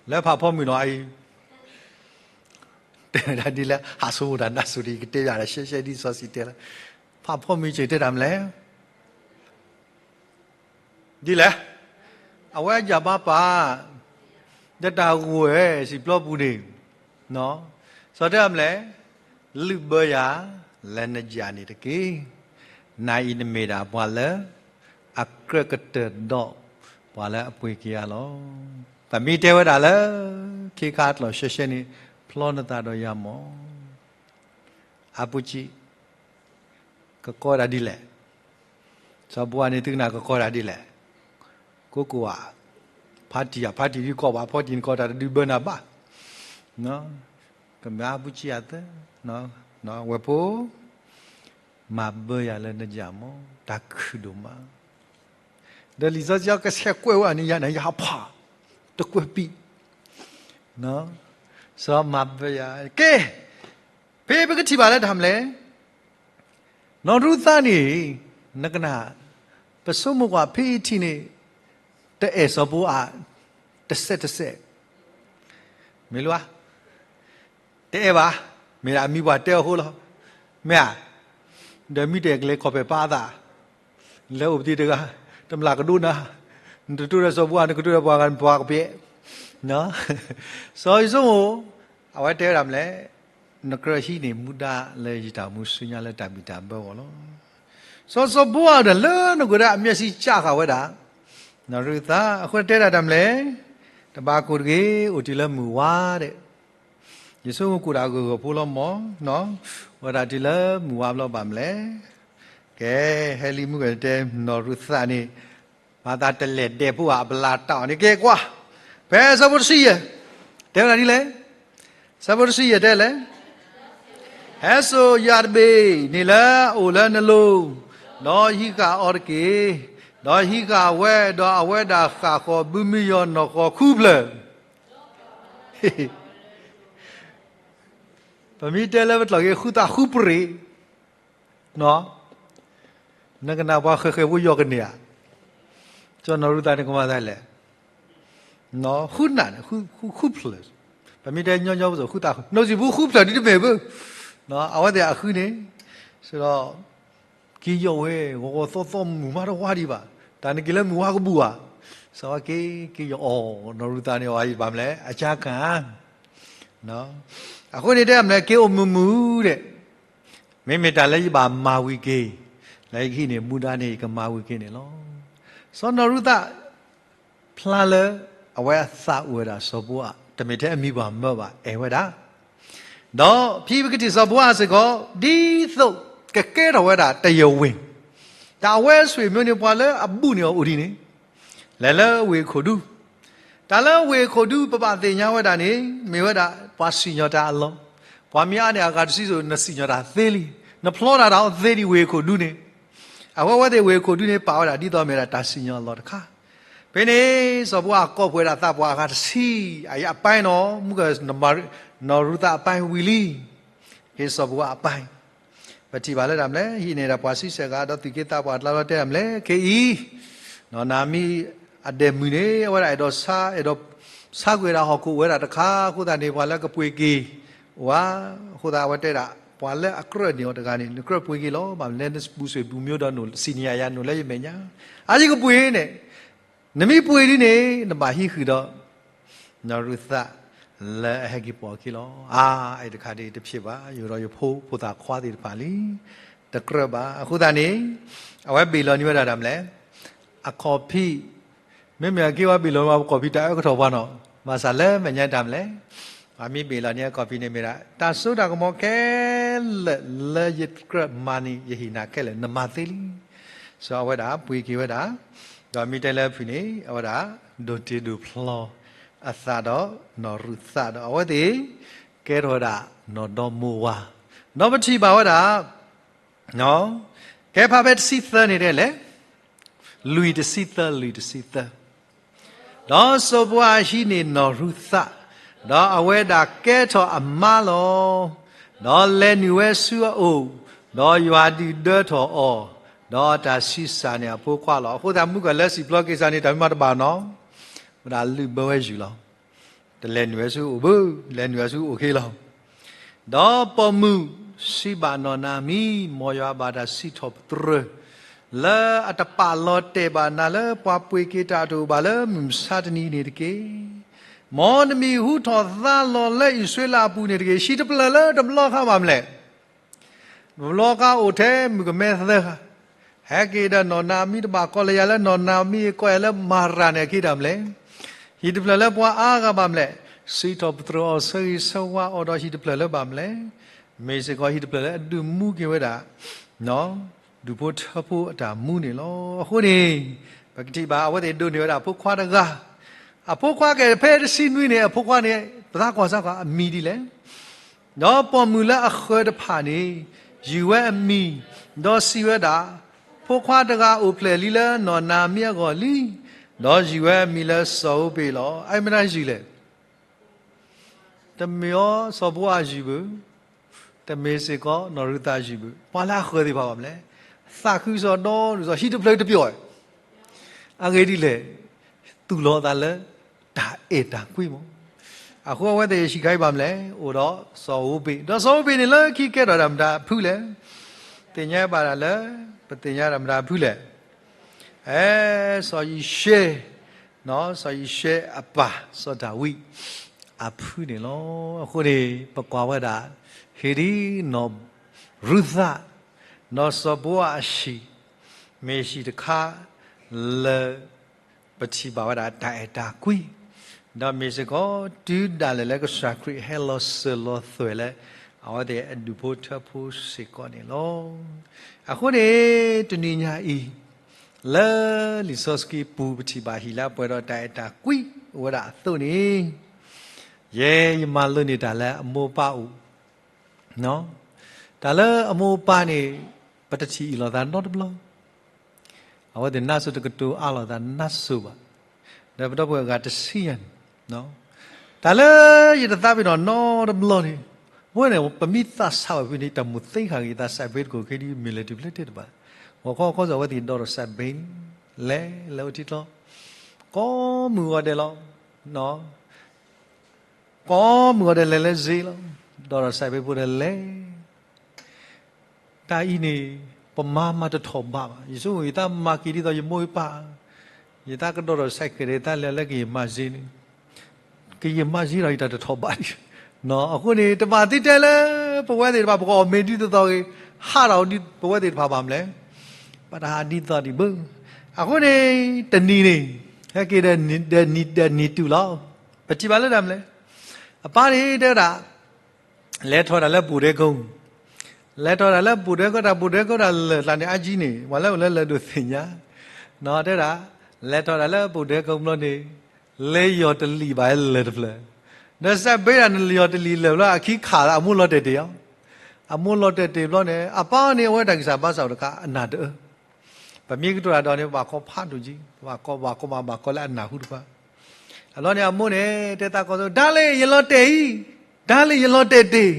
လၢဖးဖီမုၢ်နီၤအံၤ တဲဝဲဒၣ်ဒ်လဲၣ်, ဟးဆိကမိၣ်တၢ်နးစိၤဒ်အံၤ ကတဲဘၣ်တၢ်ရှဲရှဲဒ်စီၤစံတဲလၢ ဖးဖီမုၢ်စ့ၢ်တဲတၢ်မလဲၣ်, ဒ်လဲၣ်, အဝဲအယၢ်ဘၣ်ပာ်, ဒီးတၢ်ဂိၢ်ဝဲစံးပျီပူၤန့ၣ်, စီၤတဲတၢ်မလဲၣ်, လုၢ်ဘၢယၤလၢနယၢ်န့ၣ်တက့ၢ်. နၤအံၤနမ့ၢ်ဒၣ်ပှၤလၢ အကြၢးကတၢၢ်ဒီး ပှၤလၢအပှ့ၤက့ၤယၤလီၤ. ပမ့ၢ်တဲဝဲဒၣ်လၢ ခ့ခါအကျိာ်ရှဲရှဲန့ၣ် ဖျီနသးဒီးယၤမး, အပူၤကွံာ် ကကီဝဲဒၣ်ဒ်လဲၣ်, စီၤဘိအါန့ၣ်သုကနၣ်ကကီဝဲဒၣ်ဒ်လဲၣ်, ကိးကိးဧါ, ဖါတံၢ်ဧါ, ဖါတံၢ်ဒ်ကီဘၣ်, ဖါတံၢ်နကီတၢ်တဒုးဘၢနၤဘၣ်, ကမၤအပူၤကွံာ်အသၢ, ဝဲၢ်ဖိ မၤဘၢယၤလၢနယၢ်မး, တၢ်ခုၣ်ဒိၣ်မး, ဒီးလံာ်စီဆှံကဆဲးကွဲးဝဲန့ၣ် ယၤန့ၣ် ယဟးဖး, တကွဲးပံး, စီၤမၤဘၢယၤ, ကဲ, ဖဲပကထံၣ်ဘၣ်လၢတၢ်မလဲၣ်, နီၢ်ရူၤသးန့ၣ်, နကနၣ်, ပဆိကမိၣ်ကွၢ်ဖဲအံၤထံၣ်န့ၣ်, တအဲၣ်စီၤဘိအါ, တစဲးတစဲး, မ့ၢ်လၢ, တအဲၣ်ဘၣ်, မ့ၢ်ဒၣ်အမံၤပှၢ်တဲအဃိလီၤ, မ့ၢ်ဧါ, ဒီးမံတဲာ်ကလဲၤခီၣ်ဖဲးပာ်အသး, လဲၤအိၣ်ပသံတဂၤ, တမျၢ်ကဒိနၤ, နတတိဒီးစီၤဘိအါ နကတိဒီးပှၤဂၤ ပှၤကပျဲ, စီၤယိၤစိမိၣ်, အဝဲတဲဝဲဒၣ်မလဲၣ်, နကြၢးဟံးန့ၢ်မူဒါလၢယတၢ်မူဆူညါလၢတၢ်ဘံၣ်တၢ်ဘၢအဂီၢ်လီၤ. စီၤစီၤဘိအါဒီးလၢနကွၢ်ဒၣ်အမျက်စိကျဃာ်ဝဲဒၣ်, နီၢ်ရူၤသး အဃိတဲဒၣ်တၢ်မလဲၣ်, တဘၣ်ကိၢ်တဂ့ၤ အိၣ်တုၤလၢမုၢ်ဝါဒဲး, ယဆိကမိၣ်ကိၢ်ဒၣ်ဂၢၢ်ဂၢၢ်ဖိလီၤမး, ဝဲဒၣ်တုၤလၢမုၢ်ဝါဘျီဘၣ်မလဲၣ်, ကဲ, ဟဲလံမုၢ်ဂဲၤတဲ နီၢ်ရူၤသးန့ၣ်, မၤသးတလဲၤဒဲးဖိဧါ အပလၢတၢ်အီၤန့ၣ် ကဲကွၢ်, ဖဲဆၢဖိတဆံယဲၢ်, တဲဝဲဒၣ်ဒ်လဲၣ်, ဆၢဖိတဆံယဲၢ်တဲလဲၣ်, ဟဲစိာ်ယၤတဘ့ၣ်န့ၣ်လၢအအိၣ်လၢနလိၤ, ဒီးဟံးဃာ်အီၤတက့ၢ်, ဒီးဟံးဃာ်ဝဲ, ဒီးအဝဲဒၣ်ဃၣ်ဃီၤဘုမံယီၤနီၢ်ဃီၤခူဖျၢၣ် ပမ့ၢ်တဲလၢပကျိာ်က့ၤ ဃူသးဃူပြ့း, နကနၣ်ပှၤဃဲၤဃဲၤဖိယီၤကန့ၢ်ဧါ, စီၤနီၢ်ရူၤသးန့ၣ်ကမၤသးလဲၣ်, ဃူနၢ်န့ၣ်, ဃူဖျၢၣ်, ပမ့ၢ်တဲညီညီပသိး ဃူသးဃူ, နီၢ်စံၣ်ဖိဃူဖျၢၣ်ဒ်တမ့ၢ်ဘၣ်, အဝဲသ့ၣ်အဃုန့ၣ်, စဒီး က့ၤယီၤဝဲ, ဂီၤဂီၤသီသီမုၢ်မးတဝါဒံးဘၣ်, တၢ်နက့ၤလၢမုၢ်ဝါကဘူၣ်ဧါ, စးဝဲက့ၤ, က့ၤယီၤအီၤ, နီၢ်ရူၤသးန့ၣ်အီၤအံၤဘၣ်မလဲၣ်, အကါခါ, အဃိန့ၣ်တဲမလဲၣ် က့ၤအိၣ်မုာ်မုာ်ဒဲး, မ့မ့ၢ်တၢ်လၢယဘၣ်မၤဝံၤက့ၤ, လၢယကဟံးန့ၢ်မူဒါန့ၣ် ယကမၤဝံၤက့ၤန့ၣ်လီၤ. စီၤနီၢ်ရူၤသး ဖျါလၢ အဝဲအသးအိၣ်ဝဲဒၣ်စီၤဘိအး, တမ့ၢ်ထဲအမံၤပှၢ်မၢဘၣ် အဲၣ်ဝဲဒၣ် ဒီးဖဲပကထံၣ်စီၤဘိအးစ့ၢ်ကီး ဒ်သိးကကဲထီၣ်ဝဲဒၣ်တယဝ့ၢ်, တၢ်အဝဲအဆွေမျိုးန့ၣ် ပှၤလၢအဘူးန့ၢ်အီၤအိၣ်ဒံးန့ၣ် လဲၤလၢဝ့ၢ်ခိၣ်ဒူ, တၢ်လၢဝ့ၢ်ခိၣ်ဒူ ပဘၣ်သ့ၣ်ညါဝဲဒၣ်န့ၣ် မ့ၢ်ဝဲဒၣ်ပှၤစံၣ်ညီၣ်တၢ်အလီၢ်, ပှၤမ့ၢ်အါန့ၢ်အဂၤတဆံစိၤ နစံၣ်ညီၣ်တၢ်သ့လံ, နဖျီတၢ်ဒီးသ့ဒံးဝ့ၢ်ခိၣ်ဒူန့ၣ်, အဝဲအဝဲသ့ၣ်ဝ့ၢ်ခိၣ်ဒူန့ၣ် ပာ်ဝဲဒၣ်ဒ်သိးမ့ၢ်ဒၣ်တၢ်စံၣ်ညီၣ်အလီၢ်တခါ ဖဲန့ၣ် စီၤဘိအးကိးပှဲၤဒၣ်သးပှၢ်အဂၤတဆံ, အအပၢ်နီၤ မုၣ်က နီၢ်ရူၤသးအပၢ်ဝံၤလံ, ဖဲစီၤဘိအးအပၢ်, ပထံၣ်ဘၣ်လၢတၢ်မနုၤလဲၣ်, ဟံးန့ၢ်ဒၣ်ပှၤဆံဆဲၣ်ဂၤ ဒီးသူၣ်က့သးပှၢ်အကျါလီၤတဲာ်တၢ်မနုၤလဲၣ်, ခဲအံၤ နီၢ်နၤအမံၤအဒဲးမုၢ်န့ၣ် အဝဲဒၣ်အဲၣ်ဒိးဆါ, အဲၣ်ဒိးဆါကွံာ်ဝဲဒၣ်ဟီၣ်ခိၣ်အိၣ်ဝဲဒၣ်တခါ, အဃိသတးန့ၣ် ပှၤလၢကပှ့ၤက့ၤ ဝဲ, အဃိသတးအဝဲတဲဒၣ် ပှၤလၢအကြၢးန့ၢ်အီၤတဂၤန့ၣ် နကြၢးပှ့ၤက့ၤလီၤ, ဘၣ်မနုၤလဲၣ်နပူၤဆွေပူၤမျိုးဒီး စံၣ်ညီၣ်ယၤ နအိၣ်လၢယမဲာ်ညါ, အါယကပှ့ၤန့ၣ်, နမ့ၢ်ပှ့ၤဒ်န့ၣ် နဘၣ်ဟံးဃုာ်ဒီး နီၢ်ရူၤသး လၢအဟဲက့ၤပိာ်အခံလီၤ. အါ, အဲၣ်တခါဒ်တဖျ့ဘၣ်, ယအိၣ်ဒီးယဖိ, ဖိသၣ်ခွါသ့ၣ်တဖၣ်လံ, တကြၢးဘၣ်. အဃိသတးန့ၣ် အဝဲဘ့ၣ်လီၤန့ၢ်ဝဲဒၣ်တၢ်မနုၤလဲၣ်, အခီၣ်ဖံး, မ့မ့ၢ်အက့ၤဝဲဘ့ၣ်လီၤန့ၢ်ဝဲအခီၣ်ဖံး တၢ်အၢကထီၣ်ပှၤနီၤ, ဘၣ်ဆၣ်လၢမဲာ်ညါတၢ်မနုၤလဲၣ်, အမ့ၢ်ဘ့ၣ်လီၤန့ၢ်အခီၣ်ဖံးန့ၣ်မ့ၢ်ဒၣ် တၢ်စိတၢ်ကမီၤခဲလၢာ်လၢယကြၢးမၤန့ၣ် ယဟ့ၣ်နၤခဲလၢာ် နမၤသ့လံ. စီၤအဝဲဒၣ်ပှ့ၤက့ၤဝဲဒၣ်, ဒီးမ့ၢ်တဲလၢအဖုၣ်န့ၣ် အဝဲဒၣ် ဒိၣ်တ့ၢ်ဒိၣ်ဖျီ အသးဒီးနီၢ်ရူၤသးဒီး အဝဲသ့ၣ် ကဲထီၣ်ဝဲဒၣ် နီၢ်ဒီမိၢ်ဝၤ, ဒီးပထံၣ်ဘၣ်ဝဲဒၣ် ကဲဖးဖဲတဆံသၢန့ၣ်တဲလဲၣ်, လွံၢ်တဆံသၢ, လွံၢ်တဆံသၢ, ဒီးစီၤဘိအးဟံးန့ၢ်နီၢ်ရူၤသး, ဒီးအဝဲဒၣ်ကဲထီၣ်အမါလီၤ. ဒီးလဲၤနုာ်ဝဲဆူအအိၣ်, ဒီးယွၤဒုၣ်ဒၢထီၣ်အီၤ, ဒီးတၢ်ဆံးစၢ်န့ၢ်အဖိခွါလီၤ. အဃိသတးမုၣ်ကီၤလၢစံၣ်ပျီက့ၤစၢ်န့ၣ် တၢ်မ့ၢ်မၤတဘၣ်နီၤ, ဝဲဒၣ်လုၢ်ဘၢဝဲယုၢ်လီၤ. တလဲၤနုာ်ဝဲဆူအအိၣ်ဘၣ်, လဲၤနုာ်ဝဲဆူအအိၣ်က့ၤလီၤ. ဒီးပိာ်မုၣ်စံးဘၣ်နီၢ်နၤမံၤ, မ်ယွၤဘၣ်တၢ်စံးထီၣ်ပတြၢၤ လၢအတပာ်လီၤတဲာ်ဘၣ်နၤလၢ ပှၤပှ့ၤက့ၤတၢ်တအိၣ်ဘၣ်လၢမုၢ်မဆါတနံၤန့ၣ်တက့ၢ်. မ်နမံၤဟူထီၣ်သါလီၤလၢအံၣ်စရ့လးအပူၤန့ၣ်တက့ၢ်. ဟံၣ်တဖျၢၣ်လၢတဘျီဃီဘၣ်မနုၤလဲၣ် တဘျီဃီအိၣ်ထဲမုၣ်ကမဲသၢဂၤ, ဟဲက့ၤဒီးနီၢ်နၤမံၤတဘၣ် ကီၢ်လၢယၤလၢနီၢ်နၤမံၤ ကီၢ်ယၤလၢမၤရၤန့ၣ်အခံတၢ်မနုၤလဲၣ်. ဟံၣ်တဖျၢၣ်လၢပှၤအါဂၤဘၣ်မနုၤလဲၣ်, စံးထီၣ်ပတြၢၤအီၤ ဆၢဂ့ၤဆၢဝါအီၤဒီးဟံၣ်တဖျၢၣ်လၢဘၣ်မနုၤလဲၣ်, မ့ၢ်စ့ၢ်ကီးဟံၣ်တဖျၢၣ်လၢအဒုးမူက့ၤဝဲဒၣ် ဒူၣ်ဖိထၢဖိအတၢ်မူန့ၣ်လီၤ. အဃိန့ၣ် ပကထံၣ်ဘၣ် အဝဲသ့ၣ်ဒိးန့ၢ်ဝဲဒၣ်ဖိခွါတဂၤ, အဖိခွါကဲဖဲတဆံနွံန့ၣ် အဖိခွါန့ၣ် ပသးကွၢ်စၢ်ကွၢ်အမံၤဒ်လဲၣ်. ဒီးပိာ်မုၣ်လၢအဃၢၤတဖၣ်န့ၣ် ယုၢ်ဝဲအမံၤ, ဒီးစံးဝဲဒၣ်, ဖိခွါတဂၤအိၣ်ဖျဲၣ်လံလၢနီၢ်နၤမံၤအဂီၢ်လံ, ဒီးယုၢ်ဝဲအမံၤလၢစီၤဧိဘ့းလီၤ. အမ့ၢ်တၢ်ယုၢ်လဲၣ် တမ့ၢ်အီၤစီၤဘိအးယုၢ်ဘၣ်, တမ့ၢ်စ့ၢ်ကီးနီၢ်ရူၤသးယုၢ်ဘၣ်, ပှၤလၢအဃၢၤသ့ၣ်တဖၣ်ဘၣ်မနုၤလဲၣ်, သးခုစီၤဒီးဒူစီၤ ဟံၣ်တဖျၢၣ်တပျီၢ်, အဂ့ၢ်ဒ်လဲၣ်, သူၣ်လီၤအသးလၢ တၢ်အဲၣ်တၢ်ကွံမး. အဃိအဝဲသ့ၣ်ဟံးဃာ်အံၤဘၣ်မနုၤလဲၣ်, အိၣ်ဒီးစီၤဧိဘ့း, ဒီးစီၤဧိဘ့းန့ၣ်လၢခံကဲထီၣ်တၢ်မတၤဖုလဲၣ်, သ့ၣ်ညါဘၣ်တၢ်လၢ ပသ့ၣ်ညါတၢ်မတၤဖုလဲၣ် အဲ, စီၤယံၤၡဲ, စီၤယံၤၡဲအပၢ် စီၤဒၤဝံး အဖုန့ၣ်လီၤ. အဃိန့ၣ် ပကွၢ်ဝဲဒၣ် ဟ့ၣ်ဒ်နီၢ်ရူၤသး, နီၢ်စီၤဘိအးအဟံၣ်, မ့ၢ်ဟံၣ်တခါလၢ ပထံၣ်ဘၣ်ဝဲဒၣ်တၢ်အဲၣ်တၢ်ကွံ, ဒီးမ့ၢ်စ့ၢ်ကီး တုၤဒၣ်လဲာ်လၢကစၢ်ခရံာ်ဟဲလီၤစၢၤလီၤသွဲၣ်လၢ အဝဲသ့ၣ်အဒူၣ်ဖိထၢဖိစ့ၢ်ကီးန့ၣ်လီၤ. အဃိန့ၣ် တနံၤညါအံၤ လၢလံာ်စီဆှံပူၤ ပထံၣ်ဘၣ်ဟံၣ်လၢအပှဲၤဒီးတၢ်အဲၣ်တၢ်ကွံအိၣ်ဝဲဒၣ်အသိးန့ၣ်, ယဲယမၤလိန့ၢ်တၢ်လၢအမိၢ်အပၢ်အိၣ်, တၢ်လၢအမိၢ်အပၢ်န့ၣ် ပတထံၣ်အံၤလိာ်သးနီတဘျီ အဝဲသ့ၣ်နါစိၤတကတိၤအါလိာ်သးနါစိၤဘၣ်. ဒီးပဒီပုၢ်ဝဲၢ်အဂၤတဆံယဲၢ်န့ၣ်, တၢ်လၢယတသးပ့ၤနီၣ်နီတဘျီန့ၣ်, အဝဲန့ၣ် ပမ့ၢ်သးဆးဝဲဖဲန့ၣ် တၢ်မိၣ်သ့ခါဂ့ၤ ယသးစဲးဘ့တကိၢ်ခဲဒ်မ့ၢ်လဲၤတုၤဖျဲးတ့ၢ်တဘၣ်, ဂီၤခီခီစ့ၢ်အဝဲသ့ၣ်ဒီးထီၣ်စဲးဘ့န့ၣ်, လဲၤလၢအထံကျိ, ကိးမုၢ်ဂီၤဒဲးလီၤ. ကိးမုၢ်ဂီၤဒဲးလဲၤလၢစ့လီၤ. ဒီးထီၣ်စဲးဘ့ဖိဒီးလဲၤ တၢ်အံၤန့ၣ် ပမၤမၤတထီၣ်ဘးဘၣ်. ယဆိကမိၣ်ယသးမၤက့ၤဒ်သိးယမိၢ်ယပၢ်, ယသးကဒီးထီၣ်စဲးကဲးဒီး ယသးလဲၤလၢကယံာ်မးစ့န့ၣ်, ကယံာ်မးစ့ဒီးယတၢ်တထီၣ်ဘးဒံး. အဃိန့ၣ် တဘၣ်သ့တဲလၢ ပဝဲသ့ၣ်တဖၣ် ပကအီၣ်မ့ၤဒ်သိးသိးဂ့ၤ, ဟးထီၣ်ဒ်ပဝဲသ့ၣ်တဖၣ်ဘၣ်မနုၤလဲၣ်. ပတဟးဒ်သိးဒံးဘၣ်. အဃိန့ၣ် တနံၤန့ၣ် ဟဲက့ၤဒီးနံၤဒီးနံၤတုၤလီၤ. ပထံၣ်ဘၣ်လၢတၢ်မနုၤလဲၣ်. အပၢ်န့ၣ်တဲဝဲဒၣ် လဲၤထီၣ်တၢ်လၢပူၤဒဲကိ, လဲၤထီၣ်တၢ်လၢပူၤဒဲကိ တၢ်ပူၤဒဲကိတၢ်လၢာ်ကျါန့ၣ် အါကံန့ၣ် ပှၤလၢအိၣ်လၢလၢၢ်ဒိၣ်သ့ၣ်ညါ, တဲဒၣ် လဲၤထီၣ်တၢ်လၢပူၤဒဲကိဘျီန့ၣ် လဲၤယီၢ်တလံာ်ဘၣ်လၢာ်တဖျၢၣ်, ဒီးစးဘ့ဒၣ်နလဲၤယီၢ်တလံာ်လၢာ်ဘျီ အခံခးလၢအမိၢ်လီၤတဲာ်တ့ၢ်အီၤ, အမိၢ်လီၤတဲာ်တ့ၢ်ဘျီန့ၣ် အပၢ်န့ၣ် အဝဲတၢ်ဂံၢ်စၢ်ဘါစၢ်အိၣ်တခါ အနၢ်တအၢ ပမ့ၢ်ကတိၤတၢ်ဒီးန့ၣ် ပဘၣ်ကီဖးဒိၣ်က့, ပဘၣ်ကီဘၣ်ကီဘၣ်ဘၣ်ကီလၢအနၢ်ဟူတဖၣ်. အဘျီန့ၣ် အမိၢ်န့ၣ် တဲသးကီၢ်သိ ဒါလ့ၣ် ယလီၤတဲာ်အံၤ, ဒါလ့ၣ်ယလီၤတဲာ်တ့ၢ်,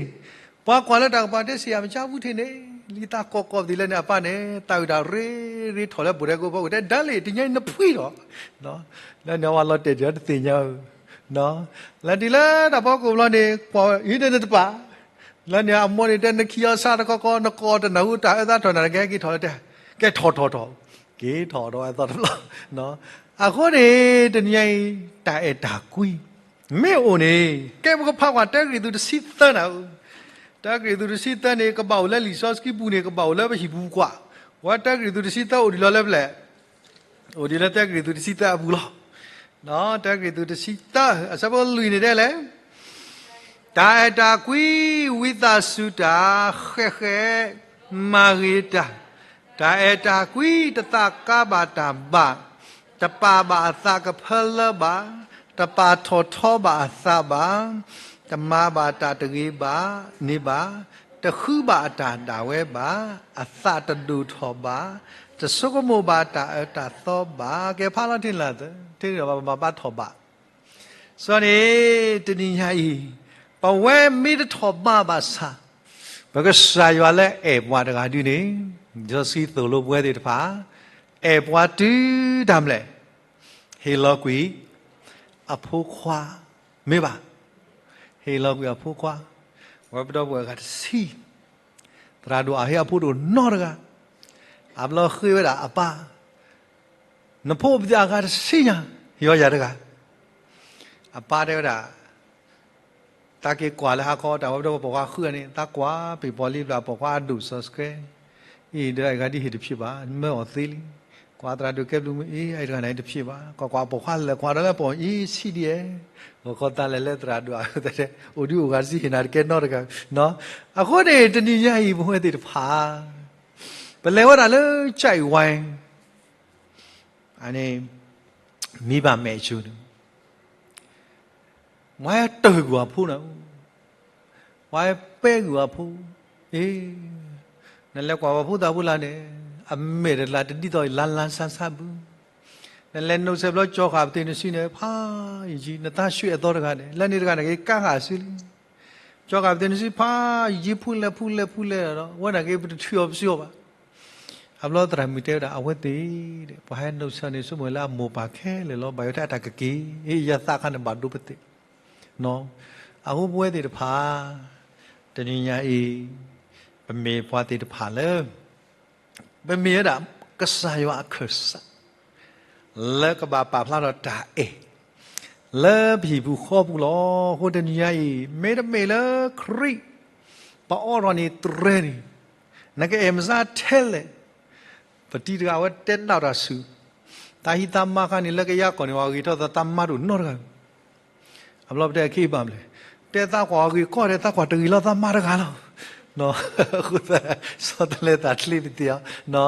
ပှၤကွၢ်လၢတၢ်ကပၤတဲစံးယၤ မ့ၢ်ကၢ်ပူၤထံးန့ၣ် လံသးကီၢ်ကီၢ်ပသံးလၢန့ၣ် အပၢ်န့ၣ် သးဝံၣ်တၢ်ရ့ရ့ထီၣ်လၢပူၤဒဲကိဖိကတဲ ဒါလ့ၣ် တညါအံၤနဖှံထီၣ်, လၢန့ၣ်အဝဲလီၤတဲာ်တ့ၢ်အီၤတသ့ၣ်ညါဧၢ, လၢတုၤလၢတၢ်ဖီခိၣ်ဘျီန့ၣ် ကွၢ်အံၤန့ၣ်နတပာ် လၢန့ၣ်အမိၢ်န့ၣ်တဲ နခံအီၤဆါတခီခီ နကိးတနၢ်ဟူတၢ်အၢသးထီၣ်နၤတကဲ က့ၤထီၣ်လၢတဲ, ကဲထီၣ်ထီၣ်ထီၣ်, က့ၤထီၣ်ဒီးအသီတဘျီ. အဃိန့ၣ် တနံၤညါအံၤ တၢ်အဲၣ်တၢ်ကွံ မ့ၢ်အိၣ်န့ၣ် ကဲပကဖးကွၢ်တၢကရံၣ်သူးတဆံသၢနၤ, တၢကရံၣ်သူးတဆံသၢန့ၣ် ကဘၣ်အိၣ်လၢလံာ်စီဆှံပူၤန့ၣ် ကဘၣ်အိၣ်လၢပဟံၣ်ပူၤကွၢ်, ဝဲတၢကရံၣ်သူးတဆံသၢအိၣ်ဒံးလီၤလၢပျဲၢ် အိၣ်ဒံးလၢတၢကရံၣ်သူးတဆံသၢအပူၤလီၤ. တၢကရံၣ်သူးတဆံသၢ အဆၢဖိလွံၢ်န့ၣ်တဲလဲၣ်, တၢ်အဲၣ်တၢ်ကွံ ဝံသးစူၤတၢ် ဃဲးဃဲး မၤဂ့ၤတၢ်, တၢ်အဲၣ်တၢ်ကွံ တသးကါဘၣ်တၢ်ဘၣ်, တပာ်ဘၣ်အသးကဖၢလၢဘၣ်, တပာ်ထီၣ်ထီဘၣ်အသးဘၣ်, တမၤဘၣ်တၢ်တဂ့ၤဘၣ်န့ၣ်ဘၣ်, တဃုဘၣ်အတၢ်ဒၣ်ဝဲဘၣ်, အသးတဒိၣ်ထီၣ်ဘၣ်, တဆိကမိၣ်ဘၣ်တၢ်အၢတၢ်သီဘၣ်. ကဲဖးလီၤထံလၢ်သၢ ထံန့ၣ်ဒီးပဘၣ်ဘၣ်ထီၣ်ဘၣ်. စီၤန့ၣ် တနံၤညါအံၤ ပဝဲမ့ၢ်တထီၣ်ဘၣ်ဘၣ်ဆၣ် ပကစၢ်ယွၤလၢအဲၣ်ပှၤတဂၤဒုန့ၣ် စီဆှံသိၣ်လိပဝဲသ့ၣ်တဖၣ် အဲၣ်ပှၤတုၤတၢ်မလဲၣ်, ဟ့ၣ်လီၤကွံာ် အဖိခွါ မ့ၢ်ဘၣ်, ဟ့ၣ်လီၤကွံာ်အဖိခွါ, ဝဲပဒီပုၢ်ဝဲၢ်အဂၤတဆံ, သရၣ်ဒိၣ်အဟ့ၣ်အဖိဒိၣ်နီတဂၤ, အဘျီဃ့ဝဲဒၣ်အပၢ်, နဖိပသံးအဂၤတဆံညါ, ဟ့ၣ်အီၤယၤတဂၤ. အပၢ်တဲဝဲဒၣ်, တၢ်က့ၤကွၢ်လၢဟါခီ တၢ်ဝဲပဒီပုၢ်ဝဲၢ်ပိာ်ခွါဃုဂၤန့ၣ် တၢ်ကွၢ်ပ့ၤပီၤလံဘျီ ပိာ်ခွါအဒိၣ်စီဆှံ, အံၤဒီးအဂၤဒ်ဟ့ၣ်တဖျ့ဘၣ်, မၢအီၤသ့လံ. ကွၢ်သရၣ်ဒိၣ်ကဲဘျုးမုၢ်အံၤ အအံၤတဂၤန့ၣ်တဖျ့ဘၣ်, ကွၢ်ကွၢ်ပိာ်ခွါလဲၤကွၢ်ဒီးလၢပိာ်အံၤဆံးဒ်အဲၣ်, ဂီၤခီသးလဲၤလၢသရၣ်ဒိၣ်အသးတဲ အိၣ်ဒုးအိၣ်ဂၤတဆံဟ့ၣ်နၤတကဲနီတဂၤ, အဃိန့ၣ် တနံၤညါအံၤပဝဲသ့ၣ်တဖၣ် ပလဲၤဝဲဒၣ်လၢ ကၠဲးဝဲ န့ၣ် မံဘၣ်မဲာ်ဆိန့ၣ် ပှၤဟဲတၢၢ်ကွံာ်အဖိန့ၣ်, ပှၤဟဲပဲကွံာ်အဖိ, အ့, နလဲၤကွၢ်ပှၤဖိသၣ်ဖိလၢ်န့ၣ် အမဲာ်တလၤတဒ်သိးလၢ်လၢ်ဆါဆါဘၣ်, နလဲၤနိးဆဲးဘျီကၠီဃာ်ပသ့ၣ်နစုန့ၣ် ဖးယံာ်ကံ နသးဆှံအသီတဂၤန့ၣ် လၢန့ၣ်တဂၤန့ၣ် က့ၤကါဃာ်စုလံ, ကၠီဃာ်ပသ့ၣ်နစု ဖးယံာ်ကံ ဖုလဲၣ်ဖုလဲၣ်ဖုလဲၣ်ဒီး ဝဲန့ၣ်က့ၤပတထုးအီၤပစုအီၤဘၣ်. အဘျီသရၣ်မုၣ်တဲဝဲဒၣ် အဝဲသ့ၣ် ပှၤဟဲနိးဆဲးန့ၣ် ဆိကမိၣ်လၢအမိၢ်ပၢ်ခဲလၢာ်လီၤ, ဘၣ်ယိၣ်ထဲအတၢ်ကက့ၤ, ယသးခါန့ၣ်ဘၣ်ဒိပသ့ၣ်, အဃိပဝဲသ့ၣ်တဖၣ် တနံၤညါအံၤ ပမ့ၢ်ပှၤသ့ၣ်တဖၣ်လၢ ပမ့ၢ်ဝဲဒၣ် ကစၢ်ယွၤအခၢၣ်စး လၢကဘၣ်ပာ်ဖျါထီၣ်တၢ်အဲၣ် လၢပဟံၣ်ပူၤဃီပူၤလီၤ. အဃိတနံၤညါအံၤ မ့တမ့ၢ်လၢခရံာ် ပအိးထီၣ်န့ၢ်တြဲၤန့ၣ် နကအဲၣ်မစါထဲလဲၣ်. ပတံၤတဂၤအဝဲတဲနၢ်တၢ်ဆူၣ်, တၢ်ဟံးသးမါခါန့ၣ် လၢကယါကီၢ်န့ၣ် ပှၤဂ့ၤထီၣ်သးသးမါတအိၣ်နီတဂၤ အဘျီပတဲအခံဘၣ်မလဲၣ်, တဲသးကွၢ်အဂ့ၢ်ကီၢ်ဒီး သးကွၢ်တဂ့ၤလီၤသးမါတဂၤလီၤ. အဃိသတး ဆီတလဲသးချ့ပသ့ၣ်အီၤ,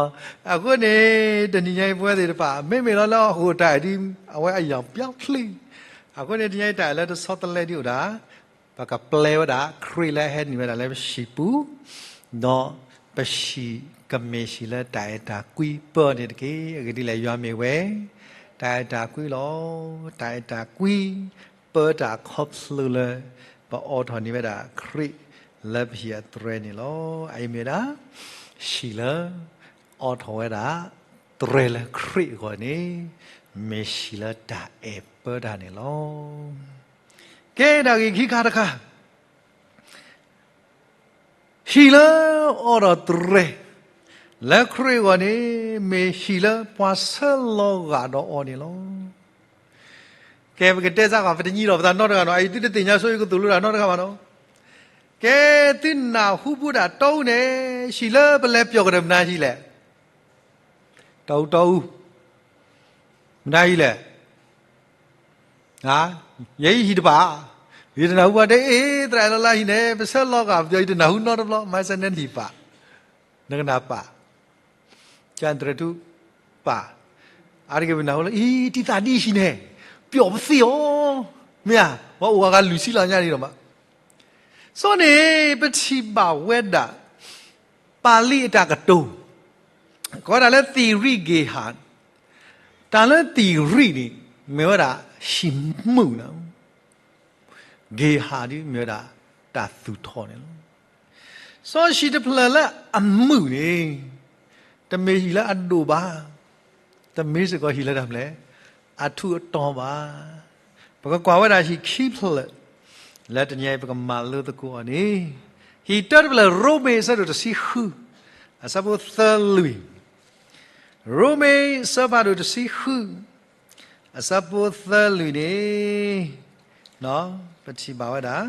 အဃိန့ၣ် တနံၤညါအံၤပဝဲသ့ၣ်တဖၣ် မ့မ့ၢ်လီၤလၢအဃိာ်တၢ်အဲၣ်ဒ် အဝဲအယၢ်ပျီချ့, အဃိန့ၣ် တနံၤညါအံၤတၢ်အဲၣ်လၢတဆီတလဲဒ်အိၣ်ဒၣ် ပကပျဲဝဲဒၣ် ခရံာ်လၢအဟဲနုာ်ဝဲဒၣ်လၢပဟံၣ်ပူၤ, ဒီးပဟံၣ်ကမ့ၢ်ဟံၣ်လၢတၢ်အဲၣ်တၢ်ကွံပၢန့ၣ်တက့ၢ်. အဂ့ၢ်ဒ်လဲၣ် ယွၤမ့ၢ်ဝဲ တၢ်အဲၣ်တၢ်ကွံလီၤ. တၢ်အဲၣ်တၢ်ကွံ ပၢတၢ်ခီဖျိလၢ ပအိးထီၣ်န့ၢ်ဝဲဒၣ်ခရံာ်လၢပဟံၣ်အတြဲၤန့ၣ်လီၤ. အအံၤမ့ၢ်ဝဲဒၣ် ဟံၣ်လၢ အိးထီၣ်ဝဲဒၣ် တြဲၤလၢခရံာ်အဂီၢ်န့ၣ် မ့ၢ်ဟံၣ်လၢတၢ်အဲၣ်ပၢတၢ်န့ၣ်လီၤ. ကဲဒၣ်ဂ့ၢ်ခံခါတခါ ဟံၣ်လၢအိးထီၣ်တြဲၤ လၢခရံာ်အဂီၢ်န့ၣ် မ့ၢ်ဟံၣ်လၢပှၤဆၢလီၤဂာ်ဒီးအီၤန့ၣ်လီၤ. ကဲ ပကတဲစ့ၢ်ကီး ပတညီဒီးပသးနီတဂၤနီၤ, အအံၤသုတသ့ၣ်ညါဆိ ယကသိၣ်လိတၢ်နီတဂၤဘၣ်နီၤ. ကဲ သုနၢ်ဟူဘူးဒၣ်တီအူန့ၣ် ဟံၣ်လၢပလဲၤပျီၢ်ကဒီးမနုၤဟံၣ်လဲၣ်. တီအူတီအူ, မနုၤဟံၣ်လဲၣ်, ယဲအံၤဟံၣ်တပၤ, ယတနၢ်ဟူဘၣ်တဲ အ့ သရၣ်အဲၣ်လီၤလၢဟံၣ်န့ၣ် ပဆၢလီၤဂာ် ပယီၤယတနၢ်ဟူနီတဘျီ မၤစၢၤနဲနဟံၣ်ပာ်, နကနၣ်ပာ်, ကၢ်တရၢၣ်ထူပာ်, အါတက့ၢ်ပနၢ်ဟူလၢ အံၤ တံၢ်သးဒ်ဟံၣ်န့ၣ် ပျီၣ်ပသ့ၣ်အီၤ, မ့ၢ်ဧါ, ပှၤအိၣ်အဂၤလွံၢ်ဆံလီၤညါဒ်ဒီးမး စီန့ၣ် ပထံၣ်ဘၣ်ဝဲဒၣ် ပာ်လံအတၢ်ကတိၤ, ကိးဝဲဒၣ်လၢသံၣ်ရံၣ်ဂ့ၤဟၣ်, တၢ်လၢသံၣ်ရံၣ်န့ၣ် မ့ၢ်ဝဲဒၣ်ဟံၣ်မုၣ်န့ၣ်, ဂ့ၤဟၣ်ဒ်မ့ၢ်ဝဲဒၣ်တၢ်သူၣ်ထီၣ်န့ၣ်လီၤ. စီဆှံတဖျၢၣ်လၢအမုၣ်န့ၣ် တမ့ၢ်ဟံၣ်လၢအဒိၣ်ဘၣ်, တမ့ၢ်စ့ၢ်ကီးဟံၣ်လၢတၢ်မနုၤလဲၣ်, အထူးအတီၤဘၣ်. ပကကွၢ်ဝဲဒၣ်ဟံၣ်ခံဖျၢၣ် လၢတနံၤအံၤပကမၤလိသကိးအီၤန့ၣ်, ဟံၣ်တၢတဖျၢၣ် ရိမ့ၤအဆၢဒိၣ်တဆံဃု အဆၢဖိသၢလွံၢ်, ရိမ့ၤအဆၢဖးဒိၣ်တဆံဃု အဆၢဖိသၢလွံၢ်န့ၣ် ပထံၣ်ဘၣ်ဝဲဒၣ်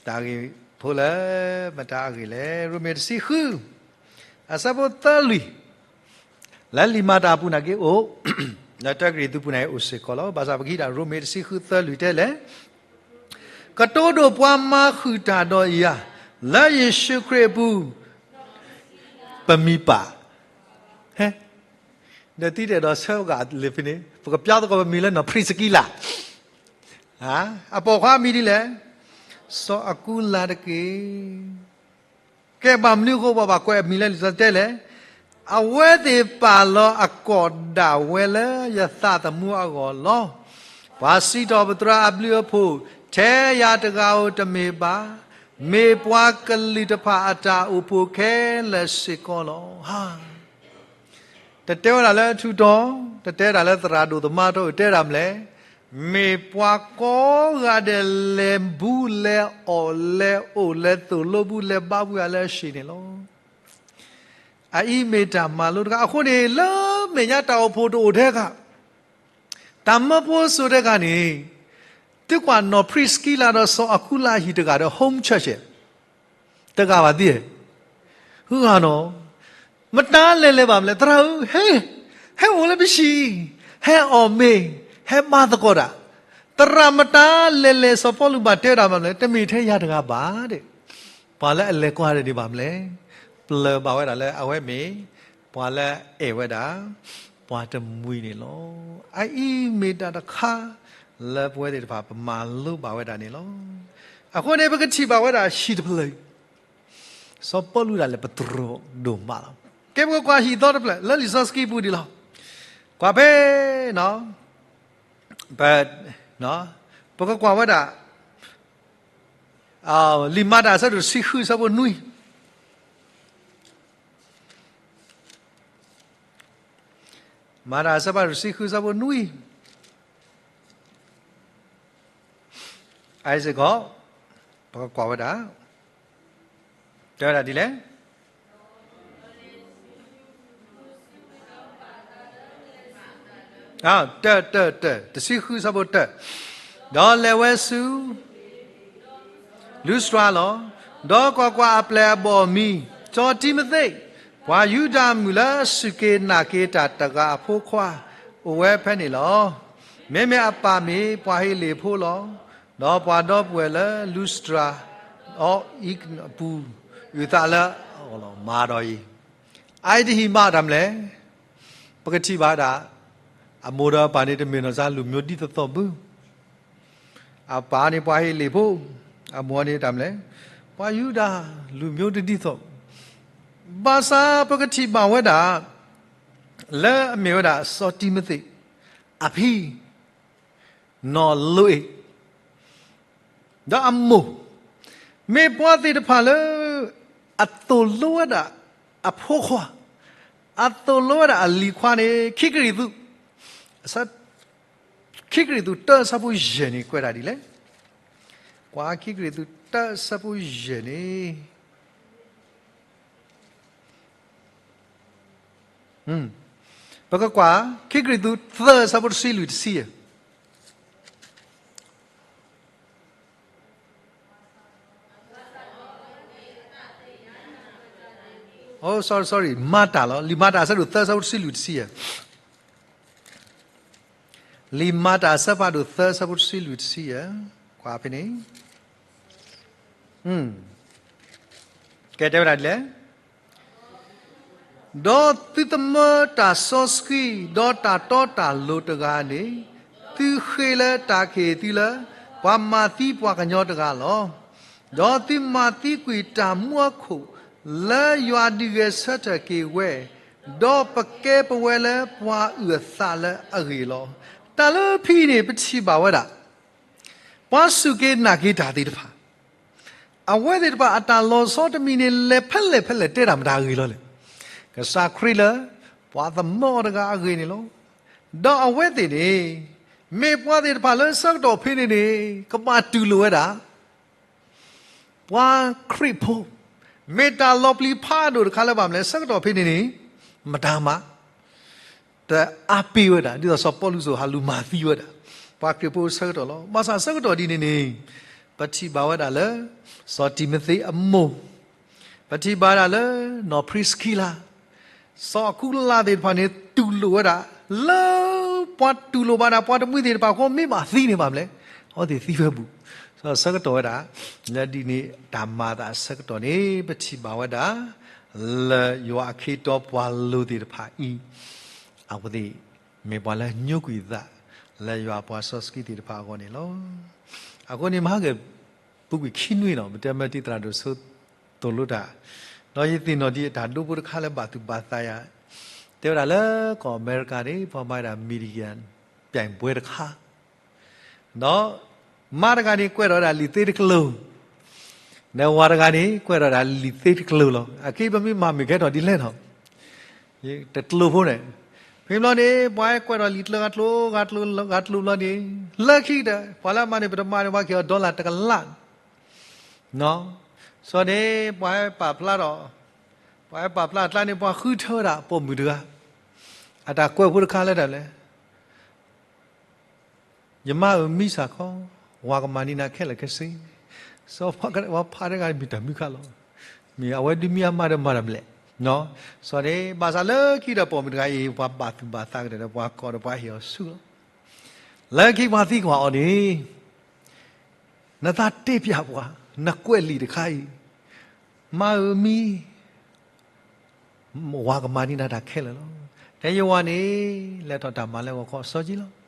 တၢ်ဂ့ၢ်ဖိလၢ မတၤအဂ့ၢ်လဲၣ်, ရိမ့ၤတဆံဃု အဆၢဖိသၢလွံၢ်, လၢလံာ်မၤတၢ်အပူၤန့ၣ်က့ၤအိၣ်, လၢတၢကရံၣ်သူးပူၤန့ၣ်အိၣ်စ့ၢ်ကီးလီၤ. ဘၣ်ဆၣ်ပကဟံးဒၣ် ရိမ့ၤတဆံဃုသၢလွံၢ်တဲလဲၣ်, ကတိၤဒိၣ်ပှၤမၤဃုာ်တၢ်ဒီးယၤ လၢယ့ၣ်ၡူးခရံာ်အပူၤ ပမံၤပာ်, ဟဲ ဒီးတံၤတဲာ်ဒီးဆၢဂၤလၢဖဲန့ၣ် ပကပျါသကိးပမံၤလၢနီၢ်ဖရံးစကံလး, အပိာ်ခွါမံၤဒ်လဲၣ်, စီၤအကူလးတက့ၢ်. ကဲဘၣ်မနုၤအဃိပှၤဘၣ်ကွဲးအမံၤလၢလံာ်စီဆှံတဲလဲၣ်, အဝဲသ့ၣ်ပာ်လီၤအကိာ်ဒၣ်ဝဲလၢယသးသမူအဂီၢ်လီၤ. ပှၤစံးထီၣ်ပသရၣ်အဘျုးအဖှိၣ် ထဲယၤတဂၤဧိၤတမ့ၢ်ဘၣ်, မ့ၢ်ပှၤကလုာ်တဖၣ်အတၢ်အိၣ်ဖှိၣ်ခဲလၢာ်စ့ၢ်ကီးလီၤ. တတဲဝဲဒၣ်လၢအထူးတီၤ, တတဲဒၣ်လၢသရၣ်ဒိၣ်သမါတီ, တဲဒၣ်မလဲၣ်, မ့ၢ်ပှၤကိးဂၤဒဲးလဲၤဘူးလဲၤအီၣ်လဲၤအိၣ်လဲၤသိၣ်လိဘူးလဲၤဘါဘူးယၤလၢအဟံၣ်န့ၣ်လီၤ. အအံၤမ့ၢ်တၢ်မၤလိတခါ. အဃိန့ၣ် လၢမဲာ်ညါတၢ်အိၣ်ဖှိၣ်တအိၣ်ထဲခါ, တၢ်မၢဖိစိၤထဲခါန့ၣ်, သုကွၢ်နီၢ်ဖရံးစကံလးဒီးစီၤအကူလးအဟံၣ်တဂၤဒီး home church တဂၤဘၣ်သ့ၣ်ဧါ, ဟူဂၤနီၤ, မတၤလဲၤလဲၤဘၣ်မလဲၣ်, သရၣ်ဧၢ, ဟဲ, ဟဲအိၣ်လၢပဟံၣ်, ဟဲအီၣ်မ့ၤ, ဟဲဘါသကိးတၢ်, သရၣ်မတၤလဲၤလဲၤ စီၤပီလူးဘၣ်တဲတၢ်ဘၣ်မလဲၣ်, တမ့ၢ်ထဲယၤတဂၤဘၣ်ဒဲး, ပှၤလၢအလဲၤကွၢ်ဒၣ်န့ၣ်ဘၣ်မလဲၣ်, ပျၢ်ဘၣ်ဝဲဒၣ်လၢအဝဲမ့ၢ် ပှၤလၢအအဲၣ်ဝဲဒၣ် ပှၤတမှံၤန့ၣ်လီၤ. အအံၤမ့ၢ်တၢ်တခါ လၢပဝဲသ့ၣ်တဖၣ်ပမၤလိဘၣ်ဝဲဒၣ်န့ၣ်လီၤ. အဃိန့ၣ် ပကထံၣ်ဘၣ်ဝဲဒၣ်ဟံၣ်တဖျၢၣ်အံၤ, စီၤပီလူးဒၣ်လဲာ်ပတြီၤဒိၣ်မးလီၤ. ကဲပကကွၢ်ဟံၣ်သီတဖျၢၣ် လၢလံာ်စီဆှံပူၤဒံးလီၤ. ကွၢ်ဖဲ ပ ပကကွၢ်ဝဲဒၣ် လံာ်မၤတၢ်အဆၢဒိၣ်တဆံဃု အဆၢဖိနွံ, မၤတၢ်အဆၢဖးဒိၣ်တဆံဃု အဆၢဖိနွံ, အအံၤစ့ၢ်ကီး ပကကွၢ်ဝဲဒၣ် တဲဝဲဒၣ်ဒ်လဲၣ်. တၢ, တၢ, တၢ, တဆံဃု အဆၢဖိတၢ, ဒီးလဲၤဝဲဆူ လူစတြၤလီၤ. ဒီးကွၢ်ကွၢ်, အပျဲၢ်အဘီၣ်မံၤ စီၤတံၤမသ့း, ပှၤယူဒၤမုၣ်လၢစူၢ်က့ၤနာ်က့ၤတၢ်တဂၤအဖိခွါ အိၣ်ဝဲဖဲန့ၣ်လီၤ. မ့မ့ၢ်အပၢ်မ့ၢ်ပှၤဟ့လ့ၣ်ဖိလီၤ. ဒီးပှၤဒီပုၢ်ဝဲၢ်လၢလူစတြၤ အီအံၤအပူၤ အုၣ်သးလၢအဂီၢ်လီၤ. မၤဒီးအံၤ, အအံၤတဟံၣ်မးတၢ်မလဲၣ်. ပကထံၣ်ဘၣ်ဒၣ် အမိၢ်ဒီးအပၢ်န့ၣ် တမ့ၢ်နီၢ်စၢ်လူၤမိၢ်ဒ်သိးသိးဘၣ်. အပၢ်န့ၣ်ပှၤဟ့လ့ၣ်ဖိ, အမိၢ်န့ၣ်တၢ်မလဲၣ်, ပှၤယူဒၤလူၤမိၢ်တဒ်သိး. ဘၣ်ဆၣ်ပကထံၣ်ဘၣ်ဝဲဒၣ် လၢအမ့ၢ်ဝဲဒၣ်စီၤတံၤမသ့း အဖံ နီၢ်လိအ့း ဒီးအမိၢ်, မ့ၢ်ပှၤသ့ၣ်တဖၣ်လၢ အသိၣ်လိဝဲဒၣ်အဖိခွါ, အသိၣ်လိဝဲဒၣ်အလံၤခွါန့ၣ် ခံကရံၣ်သူး, ခံကရံၣ်သူးတၢ အဆၢဖိယဲၢ်န့ၣ် ကွဲးဒၣ်ဒ်လဲၣ်. ကွၢ်ခံကရံၣ်သူးတၢ အဆၢဖိယဲၢ်န့ၣ် ပကကွၢ် ခံကရံၣ်သူးသၢ အဆၢဖိတဆံလွံၢ်တဆံယဲၢ်. sorry, မၤတၢ်လီၤ. လံာ်မၤတၢ်အဆၢဒိၣ်သၢ ဆၢဖိတဆံလွံၢ်တဆံယဲၢ်. လံာ်မၤတၢ်အဆၢဖးဒိၣ်သၢ ဆၢဖိတဆံလွံၢ်တဆံယဲၢ်, ကွၢ်ဖဲန့ၣ်. ကဲ တဲဝဲဒၣ်ဒ်လဲၣ်. ဒီးသုသမၢတၢ်စီဆှံ, ဒီးတၢ်တီတၢ်လိၤတဂၤန့ၣ်, သုဃ့လၢတၢ်ကဟ့ၣ်သုလၢ ပှၤမၤသံပှၤကညီတဂၤလီၤ. ဒီးသုမၤသံကွံာ်တၢ်မူအခိၣ် လၢယွၤဒုးဂဲၤဆၢထၢၣ်က့ၤဝဲ, ဒီးပကဲပဝဲလၢပှၤအုၣ်အသးလၢအဂ့ၢ်လီၤ. တၢ်လၢဖဲအံၤန့ၣ် ပထံၣ်ဘၣ်ဝဲဒၣ် ပှၤစူၢ်က့ၤနာ်က့ၤတၢ်သ့ၣ်တဖၣ် အဝဲသ့ၣ်တဖၣ်အတၢ်လီၤဆီတမံၤန့ၣ် လဲၤဖဲလဲၣ်ဖဲလဲၣ် တဲတၢ်မတၤအဂ့ၢ်လီၤလဲၣ်. ကစၢ်ခရံာ်လၢ ပှၤသမၢအီၤတဂၤအဂ့ၢ်န့ၣ်လီၤ. ဒီးအဝဲသ့ၣ်န့ၣ် မ့ၢ်ပှၤသ့ၣ်တဖၣ်လၢဆၢကတီၢ်ဖဲန့ၣ်န့ၣ် ကဘၣ်တူၢ်လိာ်ဝဲဒၣ် ပှၤခရံာ်ဖိ, မ့ၢ်တၢ်လီၤပျံၤဖးဒိၣ်တခါလၢဘၣ်မနုၤလဲၣ် ဆၢကတီၢ်ဖဲန့ၣ်န့ၣ် မတၤမး တအါပ့ၤဝဲဒၣ် ဒ်သိးစီၤပီလူးစိၤဟးလူၤမၤသံဝဲဒၣ် ပှၤခရံာ်ဖိဆၢကတီၢ်လီၤ. ဘၣ်ဆၣ်ဆၢကတီၢ်ဒ်န့ၣ်န့ၣ် ပထံၣ်ဘၣ်ဝဲဒၣ်လၢ စီၤတံၤမသ့အမိၢ်, ပထံၣ်ဘၣ်ဝဲဒၣ်လၢ နီၢ်ဖံစကံလၤ စီၤအကူလးသ့ၣ်တဖၣ်န့ၣ် တူၢ်လိာ်ဝဲဒၣ် လၢပှၤတူၢ်လိာ်ဘၣ်ဒၣ်ပှၤတမှံၤသ့ၣ်တဖၣ်အဃိ မ့ၢ်ဘၣ်သံန့ၣ်ဘၣ်မနုၤလဲၣ် အဝဲသ့ၣ်သံဝဲဘူး. ဆၢကတီၢ်ဝဲဒၣ် လၢဒ်န့ၣ်တၢ်မၤအသးအဆၢကတီၢ်န့ၣ် ပထံၣ်ဘၣ်ဝဲဒၣ် လၢယွၤအခ့အတီပှၤလိၤသ့ၣ်တဖၣ်အံၤ အဝဲသ့ၣ်မ့ၢ်ပှၤလၢညိကွံာ်အသး လၢယွၤအပှၤစီဆှံသ့ၣ်တဖၣ်အဂီၢ်န့ၣ်လီၤ. အဃိန့ၣ် မဟါက ပူၤကွံာ်ခံနွံနီၤ ပတဲမၢတံသရၣ်ဒိၣ်စိသိၣ်လိတၢ်, ဒီးယသ့ၣ်နီၣ်ဒံးအတၢ်ဒိဖိတခါလၢဘၣ်သူၣ်ဘၣ်သးယၤ, တဲဝဲဒၣ်လၢကီၢ်အမဲရကၤန့ၣ် ပှၤမၤဝဲဒၣ် median ပြိုင်ပွဲတခါ, ဒီးမါတဂၤန့ၣ် ကွဲးထီၣ်ဝဲဒၣ်လံာ်သ့တကလုာ်, ဒီးဝၤတဂၤန့ၣ် ကွဲးထီၣ်ဝဲဒၣ်လံာ်သ့တကလုာ်လီၤ. အခဲအံၤပမ့ၢ်မၤမ့ၢ်ကဲထီၣ်ဒ်လဲၣ်နီၤ တကလုာ်ဖိန့ၣ်, ဖဲဘျီန့ၣ် ပှၤကွဲးထီၣ်လံာ်ကျၢၤဂၤကျိၤ ဂၤကျိၤဘျီန့ၣ်, လၢခံကတၢၢ် ပှၤလၢအမၤန့ၣ် ပတမၤန့ၣ် ပှၤက့ၤအီၤ dollar တကလး, စီၤန့ၣ် ပှၤဟဲပာ်ဖျါဒီး, ပှၤဟဲပာ်ဖျါအကျါန့ၣ် ပှၤဃုထၢဝဲဒၣ်ပိာ်မုၣ်တဂၤ, အတၢ်ကွဲးဖိတခါလၢတၢ်လဲၣ် ယမါဧၢ မံစၢ်ခီ, ဝၤကမၤန့ၢ်နၤခဲလၢာ်ခဲဆ့, စီၤပၤကဝၤဖးတဂၤမ့ၢ်တၢ်မုၢ်ခါလီၤ, မ့ၢ်အဝဲဒုးမံအမါဒီးမၤတၢ်မနုၤလဲၣ်, စီၤန့ၣ် ဘၣ်ဆၣ်လၢခံဒီးပိာ်မုၣ်တဂၤအံၤ ပှၤဘၣ်သူၣ်ဘၣ်သးကတၢၢ်ဒီးပှၤကိးဒီးပှၤဟ့ၣ်အီၤဆူၣ်လီၤ, လၢခံပှၤသံကွၢ်အီၤန့ၣ် နသးတ့ၢ်ပၠးပှၤ, နကွဲးလံာ်တခါအံၤ, မါဧၢမံ ဝၤကမၤန့ၢ်နၤတၢ်ခဲလၢာ်လီၤ. တဲယဝၤန့ၣ် လဲၤထီၣ်တၢ်မၤလၢဂီၤခီစီကံလီၤ.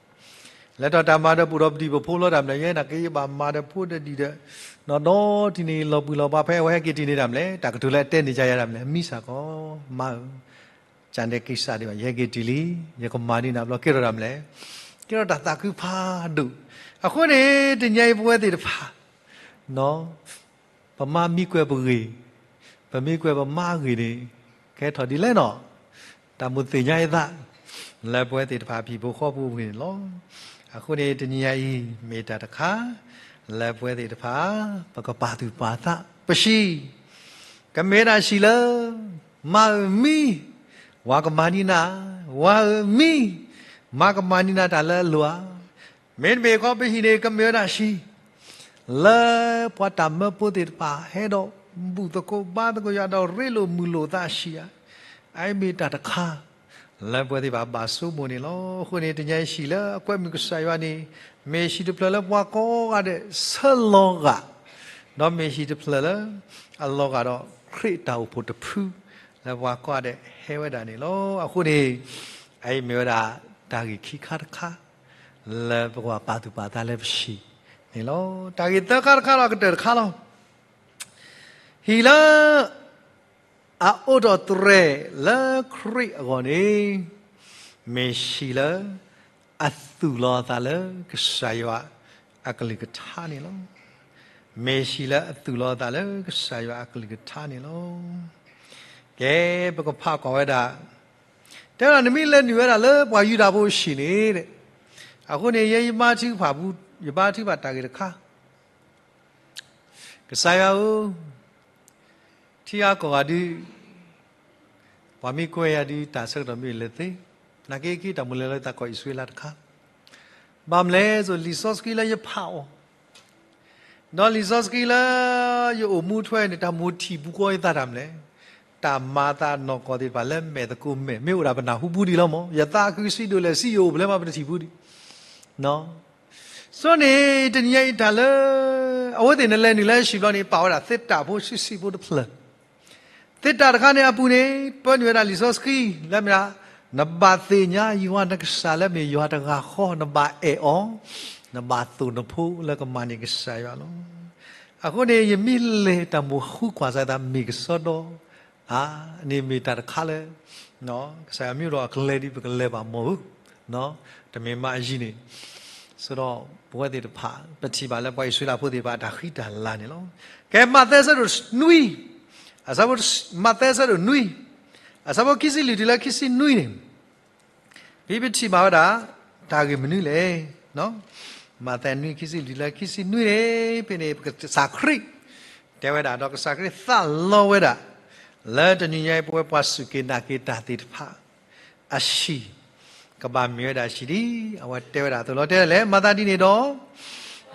လဲၤထီၣ်တၢ်မၤဒီး ပအိၣ်ဒီးပဒံၣ်ပဖိလီၤတၢ်မနုၤလဲၣ်, ယဲနာ်က့ယဘၣ်မၤဒီးဖိဒီးဒံၣ်ဒီး, နီၢ်ဒီတံၢ်န့ၣ် လီၤဘှံးလီၤဘှါ ဖဲအဝဲဟဲက့ၤတံၢ်န့ၢ်တၢ်မနုၤလဲၣ်, တၢ်ကတိၤလၢအတဲန့ၢ်ကယၤတၢ်မနုၤလဲၣ်, မံစၢ်ခီ, မါဧၢ, ကၢ်ဒဲးက့ၤစးဒံးဘၣ် ယဟဲက့ၤတံၢ်လံ, ယကမၤန့ၢ်နၤဘျီ ကဲထီၣ်တၢ်မနုၤလဲၣ်, ကဲထီၣ်တၢ်သးခုဖးဒိၣ်. အဃိန့ၣ် တနံၤအံၤပဝဲသ့ၣ်တဖၣ် ပမါမံကွဲးပဂ့ၢ်, ပမံကွဲးပမါအဂ့ၢ်န့ၣ် ကဲထီၣ်ဒ်လဲၣ်နီၤ, တၢ်မိၣ်သ့ၣ်ညါအသး လၢပဝဲသ့ၣ်တဖၣ်အဖံးဖိဃီဖိအဂ့ၢ်န့ၣ်လီၤ. အဃိန့ၣ် တနံၤအံၤ မ့ၢ်တၢ်တခါ လၢပဝဲသ့ၣ်တဖၣ် ပကပာ်သူၣ်ပာ်သး ပဟံၣ် ကမ့ၢ်ဝဲဒၣ်ဟံၣ်လၢ မါဧၢမံ ဝၤကမၤန့ၢ်နၤ, ဝၤဧၢမံ မါကမၤန့ၢ်နၤတၢ်လၢအလိၤဧါ. မ့တမ့ၢ်ခီ ပဟံၣ်န့ၣ် ကမ့ၢ်ဝဲဒၣ်ဟံၣ် လၢပှၤတၢ်မၢဖိသ့ၣ်တဖၣ် ဟဲဒီးဘူၣ်သကိးဘါသကိးယွၤဒီး ရ့လိာ်မုာ်လိာ်သးဟံၣ်ဧါ. အအံၤမ့ၢ်တၢ်တခါ လၢပဝဲသ့ၣ်တဖၣ်ဘၣ်ဆိကမိၣ်န့ၣ်လီၤ. အဃိန့ၣ် တနံၤအံၤဟံၣ်လၢအကွဲမုာ်ကစၢ်ယွၤန့ၣ် မ့ၢ်ဟံၣ်တဖျၢၣ်လၢပှၤကိးဂၤဒဲးဆၢလီၤဂာ်, ဒီးမ့ၢ်ဟံၣ်တဖျၢၣ်လၢ အလီၤဂာ်ဒီးခရံာ်တၢ်အိၣ်ဖှိၣ်တဖု လၢပှၤကိးဂၤဒဲးဟဲဝဲဒၣ်န့ၣ်လီၤ. အဃိန့ၣ် အအံၤမ့ၢ်ဝဲဒၣ် တၢ်ဂ့ၢ်ခံခါတခါ လၢပကဘၣ်ပာ်သူၣ်ပာ်သးလၢပဟံၣ်န့ၣ်လီၤ. တၢ်ဂ့ၢ်သၢခါတခါဒီးကတၢၢ်တခါလီၤ. ဟံၣ်လၢ အအိးထီၣ်တြဲၤလၢခရံာ်အဂီၢ်န့ၣ် မ့ၢ်ဟံၣ်လၢ အသူၣ်လီၤအသးလၢကစၢ်ယွၤအကလုၢ်ကထါန့ၣ်လီၤ. မ့ၢ်ဟံၣ်လၢအသူၣ်လီၤအသးလၢကစၢ်ယွၤအကလုၢ်ကထါန့ၣ်လီၤ. ကဲ ပကဖးကွၢ်ဝဲဒၣ်, တဲဝဲဒၣ် နမ့ၢ်လဲၤနုာ်ဝဲဒၣ်လၢပှၤယူဒၤဖိအဟံၣ်န့ၣ်, အဃိန့ၣ် ယဲယဘါထုကဖၣ်, ယဘါထုကဖၣ်တၢ်ဂ့ၢ်တခါ ကစၢ်ယွၤဧၢ, ထံဂၤကီၢ်ဂၤဒုး, ပှၤမ့ၢ်ကွဲယၤဒုး တၢ်ဆၢကတီၢ်မ့ၢ်လဲၤသ့, နာ်က့က့တၢ်မိၣ်လဲၤလၢယသးကီၢ်အံၣ်စရ့လးတခါ, ဘၣ်မနုၤလဲၣ်, လံာ်စီဆှံလၢယဖးအီၤ, ဒီးလံာ်စီဆှံလၢယအိၣ်မူထွဲန့ၣ် တၢ်မိၣ်ထံၣ်ဘူးကီယသးတၢ်မနုၤလဲၣ်, တၢ်မၤအသးနီၢ်ကီၢ်သ့ၣ်တဖၣ်လၢမဲာ်သကိးမဲာ် မ့ၢ်အိၣ်ဒၣ်ပနၢ်ဟူပူၤဒံးလီၤမး. ယသးခုစံးဒိၣ်လဲၣ်စံးယိၣ်အိၣ်ဖဲလဲၣ်မး ပတထံၣ်ပူၤဒံး. စီၤန့ၣ် တနံၤညါအံၤတၢ်လၢ အဝဲသ့ၣ်နလဲၤနုာ်လၢဟံၣ်ဘျီန့ၣ် ပာ်ဝဲဒၣ်သ့တၢ်ဖိဆံးဆံးဖိတဖျၢၣ် သ့တၢ်တခါန့ၣ်အပူၤန့ၣ် ပၢနုာ်ဝဲဒၣ်လံာ်စီဆှံ လၢမ့ၢ်ဒၣ် နဘၣ်သ့ၣ်ညါယွၤနကစၢ်လၢမ့ၢ်ယွၤတဂၤဃီ နဘၣ်အဲၣ်အီၤ နဘၣ်သိၣ်နဖိလၢကမၤန့ၢ်ကစၢ်ယွၤလီၤ. အဃိန့ၣ် ယမ့ၢ်လဲၤတၢ်မိၣ်ဃူကွၢ်စၢ်သး မ့ၢ်ကစီဒီ အန့ၣ်မ့ၢ်တၢ်တခါလၢ ကစၢ်ယွၤမ့ၢ်အိၣ်ဒီးအကလဲၤဒ်ပကလဲၤဘၣ်မ့ၢ်ဧိၤ, တမ့ၢ်မးအယံၤန့ၣ်, ဆိဒီးပဝဲသ့ၣ်တဖၣ် ပထံၣ်ဘၣ်လၢပှၤအံၣ်စရ့လးဖိသ့ၣ်တဖၣ် တၢ်ဃံတၢ်လၤန့ၣ်လီၤ. ကဲ မးသဲဆၢဒိၣ်နွံ, အဆၢဖိ, မးသဲဆၢဒိၣ်နွံ, အဆၢဖိခံဆံလွံၢ်တုၤလၢခံဆံနွံန့ၣ် ဖဲပထံၣ်ဘၣ်ဝဲဒၣ် တၢ်ဂ့ၢ်မနုၤလဲၣ်. မးသဲနွံ ခံဆံလွံၢ်တုၤလၢခံဆံနွံန့ၣ် ဖဲန့ၣ် ကစၢ်ခရံာ် တဲဝဲဒၣ် ဒီးကစၢ်ခရံာ်သးလီဝဲဒၣ် လၢတနံၤညါအံၤ ပဝဲပှၤစူၢ်က့ၤနာ်က့ၤတၢ်သ့ၣ်တဖၣ် အဟံၣ် ကဘၣ်မ့ၢ်ဝဲဒၣ်ဟံၣ်ဒ် အဝဲတဲဝဲဒၣ်အသိးလီၤ. တဲလဲၣ် မၤသးဒ်န့ၣ်ဒီး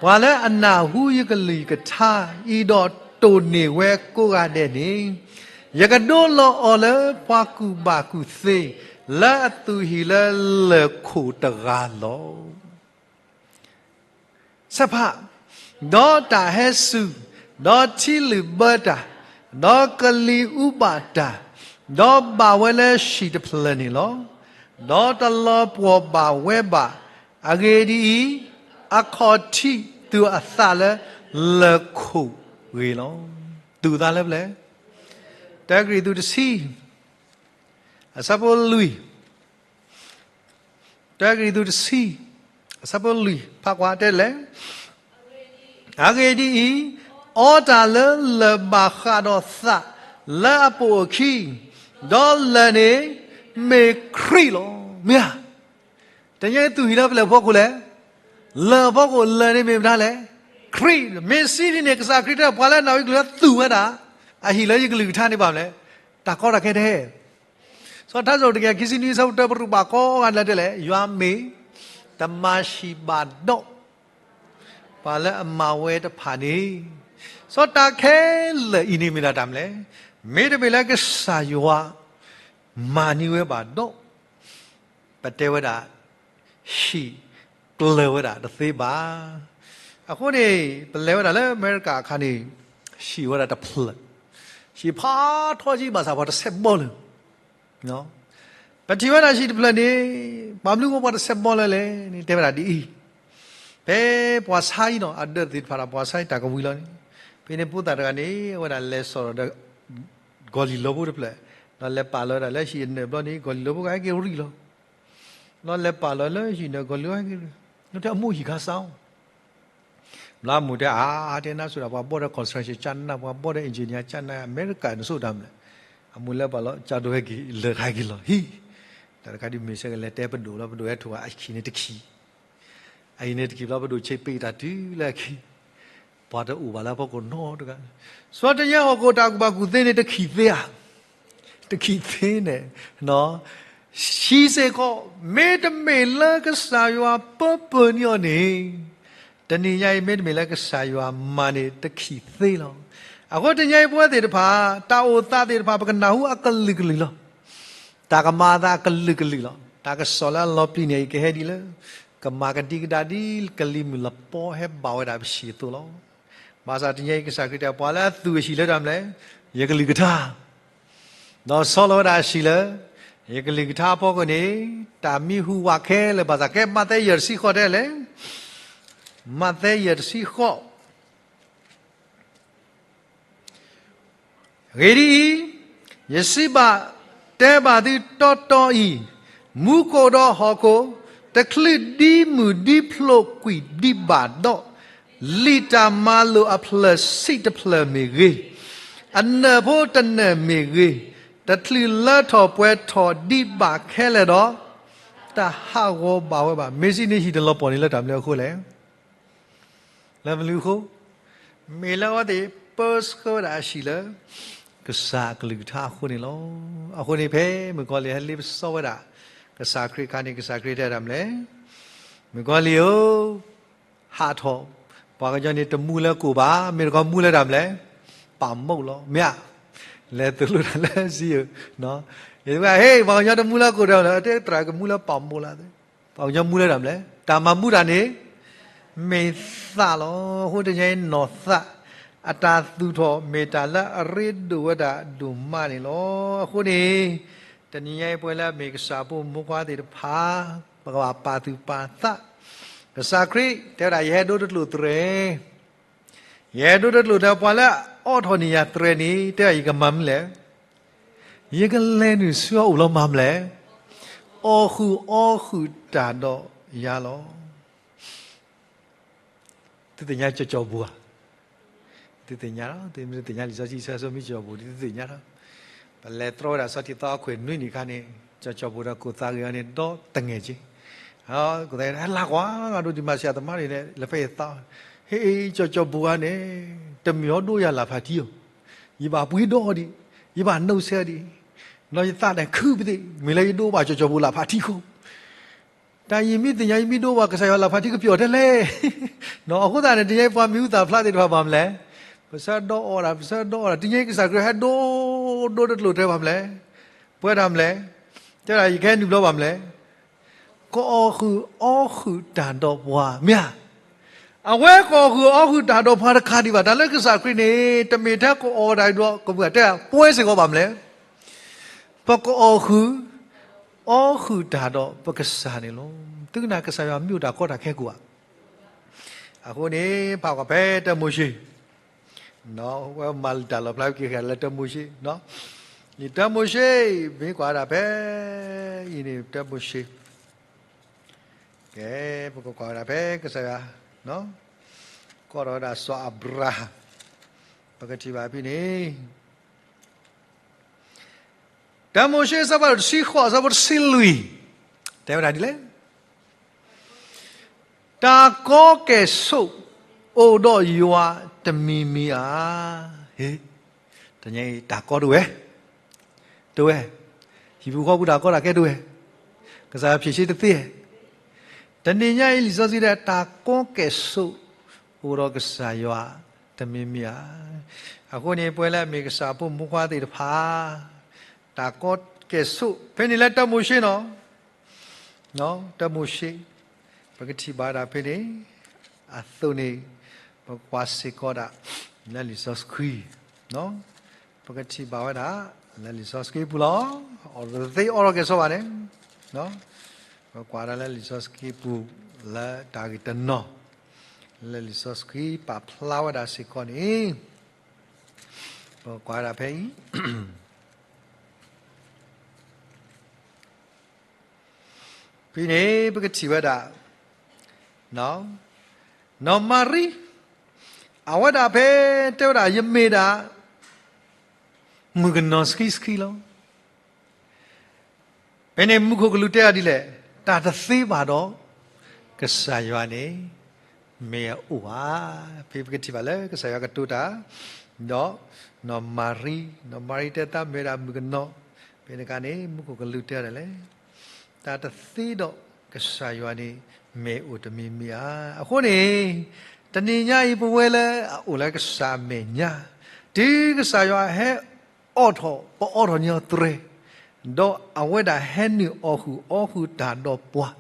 ပှၤလၢအနၢ်ဟူယကလုၢ်ယကထါ အံၤဒီးတိၢ်န့ၢ်ဝဲကိးဂၤဒဲးန့ၣ် ယကဒိလီၤအီၤလၢပှၤကူၣ်ဘၣ်ကူၣ်သ့ လၢအသူၣ်ဟံၣ်လၢလၢၢ်ခိၣ်တဂၤလီၤ. ဆၢဖး, ဒီးတၢ်ဟဲစူၤ, ဒီးထံလုၣ်ဘၢတၢ်, ဒီးကလံၤအူဘၣ်တၢ်, ဒီးဘၣ်ဝဲလၢဟံၣ်တဖျၢၣ်န့ၣ်လီၤ. ဒီးတလီၤပှီၢ်ဘၣ်ဝဲဘၣ်. အဂ့ၢ်ဒ်အံၤ, အခီၣ်ထံးသူၣ်အသးလၢလၢၢ်ခိၣ်ဂ့ၤလီၤ. သူၣ်သးလၢပျဲၢ်, တၢကရံၣ်သူးတဆံ, အဆၢဖိလွံၢ် တၢကရံၣ်သူးတဆံ, အဆၢဖိလွံၢ် ဖးကွၢ်တဲလဲၣ်. အဂ့ၢ်ဒ်အံၤ, အီတၢ်လၢလၢၢ်ဘၣ်ဃးဒီးသးလၢအပိာ်အခံ, ဒီးလၢၢ်န့ၣ်မ့ၢ်ခရံာ်လီၤ. မ့ၢ်ဧါ. တနံၤညါအံၤသူၣ်ဟံၣ်လၢပျဲၢ်အဖီခိၣ်လဲၣ်, လၢၢ်အဖီခိၣ် လၢၢ်န့ၣ်မ့ၢ်မတၤလဲၣ်, ခရံာ်. မ့ၢ်စံးဒ်န့ၣ် ကစၢ်ခရံာ်တဲ ပှၤလၢအနၢ်ဟူယကလုၢ်လၢသူၣ်ဝဲဒၣ် အဟံၣ်လၢယကလုၢ်ကထါန့ၣ်ဘၣ်မနုၤလဲၣ်, တၢ်ကီတၢ်ခဲတဟဲ စီၤထါစံးတကယၤခံဆံနွံ အဆၢဖိတၢ ပရူးဘၣ်ကိးဂၤဒဲးလဲၣ်, ယွၤမ့ၢ်တမၤဟံၣ်ဘၣ်ဒီး ပှၤလၢအမၤဝဲတဖၣ်န့ၣ်, စီၤတၢ်ခဲလၢာ်အံၤန့ၣ်မ့ၢ်ဒၣ်တၢ်မနုၤလဲၣ်, မ့တမ့ၢ်လၢကစၢ်ယွၤမၤန့ၢ်ဝဲဘၣ်ဒီး ပတဲဝဲဒၣ် ဟံၣ်ကျၢၤဝဲဒၣ်တသ့ဘၣ်. အဃိန့ၣ် ပလဲၤဝဲဒၣ်လၢအမဲရကၤအခါန့ၣ် ဟံၣ်ဝဲဒၣ်တဖျၢၣ်, ဟံၣ်ဖးထီကံဘၣ်ဆၣ်ပှၤတဆဲးဘီလၢၤ ပထံၣ်ဝဲဒၣ်ဟံၣ်တဖျၢၣ်န့ၣ် ဘၣ်မနုၤဃိပှၤတဆဲးဘီလၢၤလဲၣ်န့ၣ် တဲဝဲဒၣ်ဒ်အံၤ, ဖဲပှၤဆါအံၤနီၤ အဒၢးသ့ၣ်တဖၣ်ဒီးပှၤဆါအံၤတၢ်ကဝံၤလီၤန့ၣ်, ဖဲန့ၣ်ဖိသၣ်တဂၤန့ၣ် အဝဲဒၣ်လဲၤစိာ်ဒီး ကီၢ်လံၢ်လီၤဖိတဖျၢၣ်, ဒီးလဲၤပာ်လီၤဝဲဒၣ်လၢဟံၣ်အနၢၣ်ဘျီန့ၣ် ကီၢ်လံၢ်လီၤဖိကဟဲက့ၤရံၣ်လီၤ, ဒီးလဲၤပာ်လီၤလၢဟံၣ်နၢၣ်ကီၢ်လံၢ်ဟဲက့ၤရံၣ်, တဲအမိၢ်ဟံၣ်ခါစးအီၤ ဘျီအမိၢ်တဲအါ တဲနါစိၤဒၣ် ပှၤဘီၣ်ဒီး construction ကၢ်နး ပှၤဘီၣ်ဒီး engineer ကၢ်နး အမဲရကၤနဆိတၢ်မနုၤလဲၣ်, အမိၢ်လၢပှၤလီၤ ကၢ်ဒိဟဲက့ၤလၢာ်ခါက့ၤလီၤဟံၣ်, တၢ်တခါဒ်မ့ၢ်ဆၢကလဲၤတဲပဒိၣ်လီၤ ပဒိၣ်ဟဲထီၣ်အဟံၣ်န့ၣ်တခံး, အဟံၣ်န့ၣ်တခံးဘျီ ပဒိၣ်ဆ့ပ့းတၢ်တုၤလၢအခံ ပှၤတအိၣ်ဘၣ်လၢအဖီခိၣ်နီတဂၤ, စီၤတနံၤညါဟီၣ်ခိၣ်တၢ်ကူၣ်ဘၣ်ကူၣ်သ့န့ၣ်တခံးသ့ဧါ, တခံးသ့န့ၣ်, ဟံၣ်စ့ၢ်ကီး မ့တမ့ၢ်လၢကစၢ်ယွၤပၢပၢန့ၢ်အီၤန့ၣ်, တနံၤညါအံၤ မ့တမ့ၢ်လၢကစၢ်ယွၤမၤန့ၣ်တခံးသ့လီၤ. အဃိတနံၤညါအံၤ ပဝဲသ့ၣ်တဖၣ် တၢ်အိၣ်သးသ့ၣ်တဖၣ် ပကနၢ်ဟူအကလုာ်ကလုာ်လီၤ. တၢ်ကမၤအသးအကလုာ်ကလုာ်လီၤ. တၢ်ကစီၣ်လၢအလီၤပျံၤန့ၣ် အံၤကဟဲဒ်လၢ ကမၤကဒံကဒါဒ်ကလံၤမုၢ်လပီဟဲဘၣ်ဝဲဒၣ်ပဟံၣ်အသိးလီၤ. ဘၣ်ဆၣ်တနံၤညါအံၤ ကစၢ်ခရံာ်တဲ ပှၤလၢအသူၣ်အဟံၣ်လၢတၢ်မနုၤလဲၣ်, ယကလုၢ်ကထါ ဒီးဆီလီၤဝဲဒၣ်အဟံၣ်လၢ ယကလုၢ်ကထါအဖီခိၣ်န့ၣ် တၢ်မံဟူးဝးခဲလၢာ်ဘၣ်ဆၣ် ကဲမးသဲယဲၢ်တဆံဃိးတဲလဲၣ်, မးသဲယဲၢ်တဆံဃိး အဂ့ၢ်ဒ်အံၤ, ယစံးဘၣ်တဲဘၣ်သုတီတီအံၤ, မူခိၣ်ဒီးဟီၣ်ခိၣ် တချုးဒ်မုၢ်ဒ်ဖျိးကွံာ်ဒံးဘၣ်ဒီး, လံာ်တၢ်မၤလိာ်အဖျၢၣ်ဆံးတဖျၢၣ်မ့ၢ်ဂ့ၤ, အနၢၣ်ဖိတနၢၣ်မ့ၢ်ဂ့ၤ, တချုးလၢထီၣ်ပှဲၤထီၣ်ဒံးဘၣ်ခဲလၢာ်ဒီး, တဟးဂီၤဘၣ်ဝဲဘၣ်. မ့ၢ်စံးန့ၣ် ဟံၣ်တလီၤပှီၢ်န့ၣ်လၢတၢ်မနုၤအဃိလဲၣ် လၢမနုၤအဃိ, မ့ၢ်လၢအဝဲသ့ၣ်ပၢဆှၢဝဲဒၣ်အဟံၣ်လၢ ကစၢ်အကလုၢ်ကထါအဃိန့ၣ်လီၤ. အဃိန့ၣ် ဖဲမုၣ်ကီၤလံၢ်ဟဲလ့ပစီဝဲဒၣ် ကစၢ်ခရံာ်အခါန့ၣ် ကစၢ်ခရံာ်တဲတၢ်မနုၤလဲၣ်, မုၣ်ကီၤလံၢ်ဧၢ, ဟးထီၣ်, ပှၤကညီန့ၣ်တမူလၢကိၣ်ဘၣ်, မ့ၢ်တခီမူလၢတၢ်မနုၤလဲၣ်, ပာ်မူလီၤ. မ့ၢ်ဧါ, လဲၤသိၣ်လိတၢ်လၢစံယိၣ်, ယဝဲ ဟ့ၣ် ပှၤကညီတမူလၢကိၣ်ဒဲးလၢ တဲသရၣ်ကမူလၢပာ်မူလၢ, ပှၤကညီမူလၢတၢ်မလဲၣ်, တၢ်မၤမူတၢ်န့ၣ် မ့ၢ်သးလီၤ. အဃိတနံၤအံၤနီၢ်သး အတၢ်သူၣ်ထီၣ်မ့ၢ်တၢ်လၢအရ့ဒိၣ်ဝဲဒၣ်ဒိၣ်မးန့ၣ်လီၤ. အဃိန့ၣ် တနံၤညါအံၤပဝဲလၢအမ့ၢ်ကစၢ်ဖိမူခွါသ့ၣ်တဖၣ် ပကဘၣ်ပာ်သူၣ်ပာ်သး, ကစၢ်ခရံာ်တဲဝဲဒၣ် ယဟဲဒိတကျိာ်သရဲ ယဟဲဒိတကျိာ်သရဲ ပှၤလၢအအိးထီၣ်န့ၢ်ယၤသရဲန့ၣ် တဲဝဲဒၣ်ယကမၤမနုၤလဲၣ်, ယကလဲၤနုာ်ဆူအအိၣ်လီၤမၤမနုၤလဲၣ်, အီၣ်ဃုာ်အီဃုာ်တၢ်ဒီးယၤလီၤ. သုသ့ၣ်ညါကၠီၤကၠီၤပူၤဧါ, သုသ့ၣ်ညါလီၤ, သုမ့ၢ်သ့ၣ်ညါလံာ်စီဆှံအဆၢ မ့ၢ်ကၠီၤကၠီၤပူၤ သုသ့ၣ်ညါလီၤ. ပလဲၤတြီဝဲဒၣ်စီၤတံၤသီအခွဲးနွံနံၣ်အခါန့ၣ် ကၠီၤကၠီၤပူၤဒီးကိၢ်သးဂ့ၤအီၤန့ၣ် ဒီတငဲၢ်က့, ဟဲလါကွၢ် ဒိးဒံးမၤစှၤသမါန့ၣ် လဲၤဖဲယသး, ဟ့ၣ် ကၠီၤကၠီၤပူၤဧါန့ၣ် တမ့ၢ်အီၤဒိယၤလၢ်ဖးထံဧိၤ, ယဘၣ်ပှ့ၤဒီဒံး, ယဘၣ်နိးဆဲးဒံး, ဒီးယသးန့ၣ်ခုပသ့ၣ် မ့ၢ်လၢယဒိဘၣ်ကၠီၤကၠီၤပူၤလၢ်ဖးထံအဃိ တၢ်ယမ့ၢ်သ့ၣ်ညါ ယမ့ၢ်ဒိဘၣ်ကစၢ်ယွၤလၢ်ဖးထံကပျီၣ်ထဲလဲၣ်. အဃိသတးန့ၣ် တနံၤညါအံၤပှၤမံၤဟူသၣ်ဖျါသ့ၣ်တဖၣ်ဘၣ်မနုၤလဲၣ်, ပဆၢဒီးအီၣ်တၢ် ပဆၢဒီးအီၣ်တၢ် တနံၤညါအံၤကစၢ်ခရံာ်ဟဲဒိ ဒိတကျိာ်ထဲဘၣ်မနုၤလဲၣ်, ပဝဲဒၣ်မနုၤလဲၣ်, တဲဒၣ်ယကဟဲနုာ်ဘျီဘၣ်မနုၤလဲၣ်, ကအီၣ်ဃုာ်အီဃုာ်တၢ်ဒီးပှၤ မ့ၢ်ဧါ. အဝဲကအီၣ်ဃုာ်အီဃုာ်တၢ်ဒီးပှၤတခါဒံးဘၣ်. တၢ်လၢကစၢ်ခရံာ်န့ၣ် တမ့ၢ်ထဲကအီၣ်တၢ်ဒီး ကမုၢ်တဲပှဲၤစ့ၢ်ကီးဘၣ်မနုၤလဲၣ်, ပကအီၣ်ဃုာ် အီဃုာ်တၢ်ဒီးပကစၢ်န့ၣ်လီၤ. သုကနၣ်ကစၢ်ယွၤမ့ၢ်အိၣ်တၢ်ကီတၢ်ခဲကိးဧါ. အဃိန့ၣ် ဖးကွၢ်ဖဲတၢမိၤၡ့, ဝဲမၤလၢတၢ်လီၣ်ဖျါဝဲက့ၤဃာ်လၢတၢမိၤၡ့, လံာ်တၢမိၤၡ့ မ့ၢ်ကွၢ်ဝဲဒၣ်ဖဲအံၤန့ၣ် တၢမိၤၡ့, ကဲ ပကကွၢ်ဝဲဒၣ်ဖဲကစၢ်ယွၤ ကိးထီၣ်ဝဲဒၣ်စီၤအၤဘြၤဟၣ်, ပကထံၣ်ဘၣ်ဖဲန့ၣ် တၢမိၤၡ့အဆၢဖးဒိၣ်တဆံဃိး အဆၢဖိတဆံလွံၢ်, တဲဝဲဒၣ်ဒ်လဲၣ်, တၢ်ကီကဲၣ်ဆိးအိၣ်ဒီးယွၤတမံၤမံၤဧါ. ဟ့, တနံၤအံၤတၢ်ကီတဝဲ, တဝဲ, ဟံၣ်ဖိဃီဖိတၢ်ကီတၢ်ခဲတဝဲ, ကစၢ်ယွၤဖြေရှင်းတသ့. တနံၤညါအံၤလံာ်စီဆှံတဲ တၢ်ကီကဲၣ်ဆိးအိၣ်ဒီးကစၢ်ယွၤတမံၤမံၤဧါ. အဃိန့ၣ် ပဝဲလၢအမ့ၢ်ကစၢ်ဖိမူခွါသ့ၣ်တဖၣ် တၢ်ကီကဲၣ်ဆိး ဖဲန့ၣ်လၢတၢမိၤၡ့နီၤ, တၢမိၤၡ့, ပကထံၣ်ဘၣ်ဝဲဒၣ်ဖဲန့ၣ် အသိးန့ၣ် ပကွၢ်စ့ၢ်ကီးဒၣ် လၢလံာ်စီဆှံ, ပကထံၣ်ဘၣ်ဝဲဒၣ် လၢလံာ်စီဆှံပူၤလီၤ. အီၣ်တသ့အီထီၣ်ကဲၣ်ဆိးဘၣ်န့ၣ်, ပကွၢ်ဒၣ်လၢလံာ်စီဆှံပူၤ လၢတၢ်ဂ့ၢ်တနီၤ လၢလံာ်စီဆှံပာ်ဖျါဝဲဒၣ်စ့ၢ်ကီးန့ၣ် ပကွၢ်ဒၣ်ဖဲအံၤ ဖဲန့ၣ် ပကထံၣ်ဝဲဒၣ် နီၢ်မၤရံ အဝဲဒၣ်ဖဲ တဲဝဲဒၣ် ယမ့ၢ်ဒၣ် မုၣ်ကနီၤဆှံဆှံလီၤ. ဖဲန့ၣ် မူခိၣ်ကလူးတဲဒၣ်ဒ်လဲၣ်, တၢ်တသ့ဘၣ်ဒီး ကစၢ်ယွၤန့ၣ် မ့ၢ်အအိၣ်ဧါ. ဖဲပကထံၣ်ဘၣ်လၢကစၢ်ယွၤကတိၤတၢ် ဒီး နီၢ်မၤရံ, နီၢ်မၤရံတဲသးမ့ၢ်ဒၣ်မုၣ်ကနီၤ, ဖဲန့ၣ်အခါန့ၣ် မူခိၣ်ကလူးတဲဒၣ်လဲၣ်, တၢ်တသ့ဒီးကစၢ်ယွၤန့ၣ် မ့ၢ်အိၣ်တမံၤမံၤဧါ. အဃိန့ၣ် တနံၤညါအံၤပဝဲလၢအအိၣ်လၢကစၢ်အမဲာ်ညါ, တုၤကစၢ်ယွၤဟဲ အိးထီၣ် ပအိးထီၣ်န့ၢ်အီၤသရဲ, ဒီးအဝဲဒၣ်ဟဲနုာ်အီၣ်ဃုာ်အီဃုာ်တၢ်ဒီးပှၤ,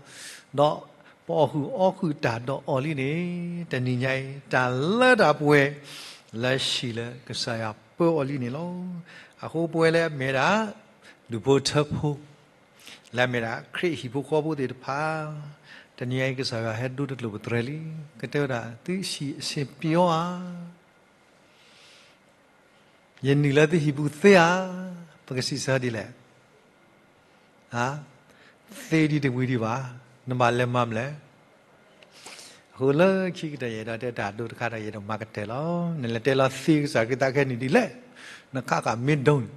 ဒီးပအီၣ်ဃုာ်အီဃုာ်တၢ်ဒီးအီၤလံန့ၣ်, တနံၤညါအံၤ တၢ်လၢတၢ်ပှဲၤ လၢဟံၣ်လၢကစၢ်ယွၤပၢအီၤလံန့ၣ်လီၤ. အဃိပဝဲလၢအမ့ၢ်ဒၣ် ဒူၣ်ဖိထၢဖိ လၢအမ့ၢ်ဒၣ်ခရံာ်ဟံၣ်ဖိဃီဖိသ့ၣ်တဖၣ်, တနံၤညါအံၤကစၢ်ယွၤဟဲဒိတကျိာ်ပသရဲလံ. ကတဲဝဲဒၣ် သုဟံၣ်အဆ့ၣ်ပျီဧါ. ယနုာ်လၢသုဟံၣ်ပူၤသ့ဧါ, ပကစံးဆၢဒ်လဲၣ်. သ့ဒံးတဝံၤဒံးဘၣ်, နဘၣ်လဲၤမၤမနုၤလဲၣ်. အဃိလၢခံကတၢၢ်ယအဲၣ်ဒိးတဲတၢ်ဒိတခါဒီးယအဲၣ်ဒိးမၤကတၢၢ်လီၤ. နလဲၤတဲလီၤသ့ကစၢ်ခရံာ်သးခဲနုာ်ဒ်လဲၣ်, နခးကမ့ၢ်ဒိန့ၣ်,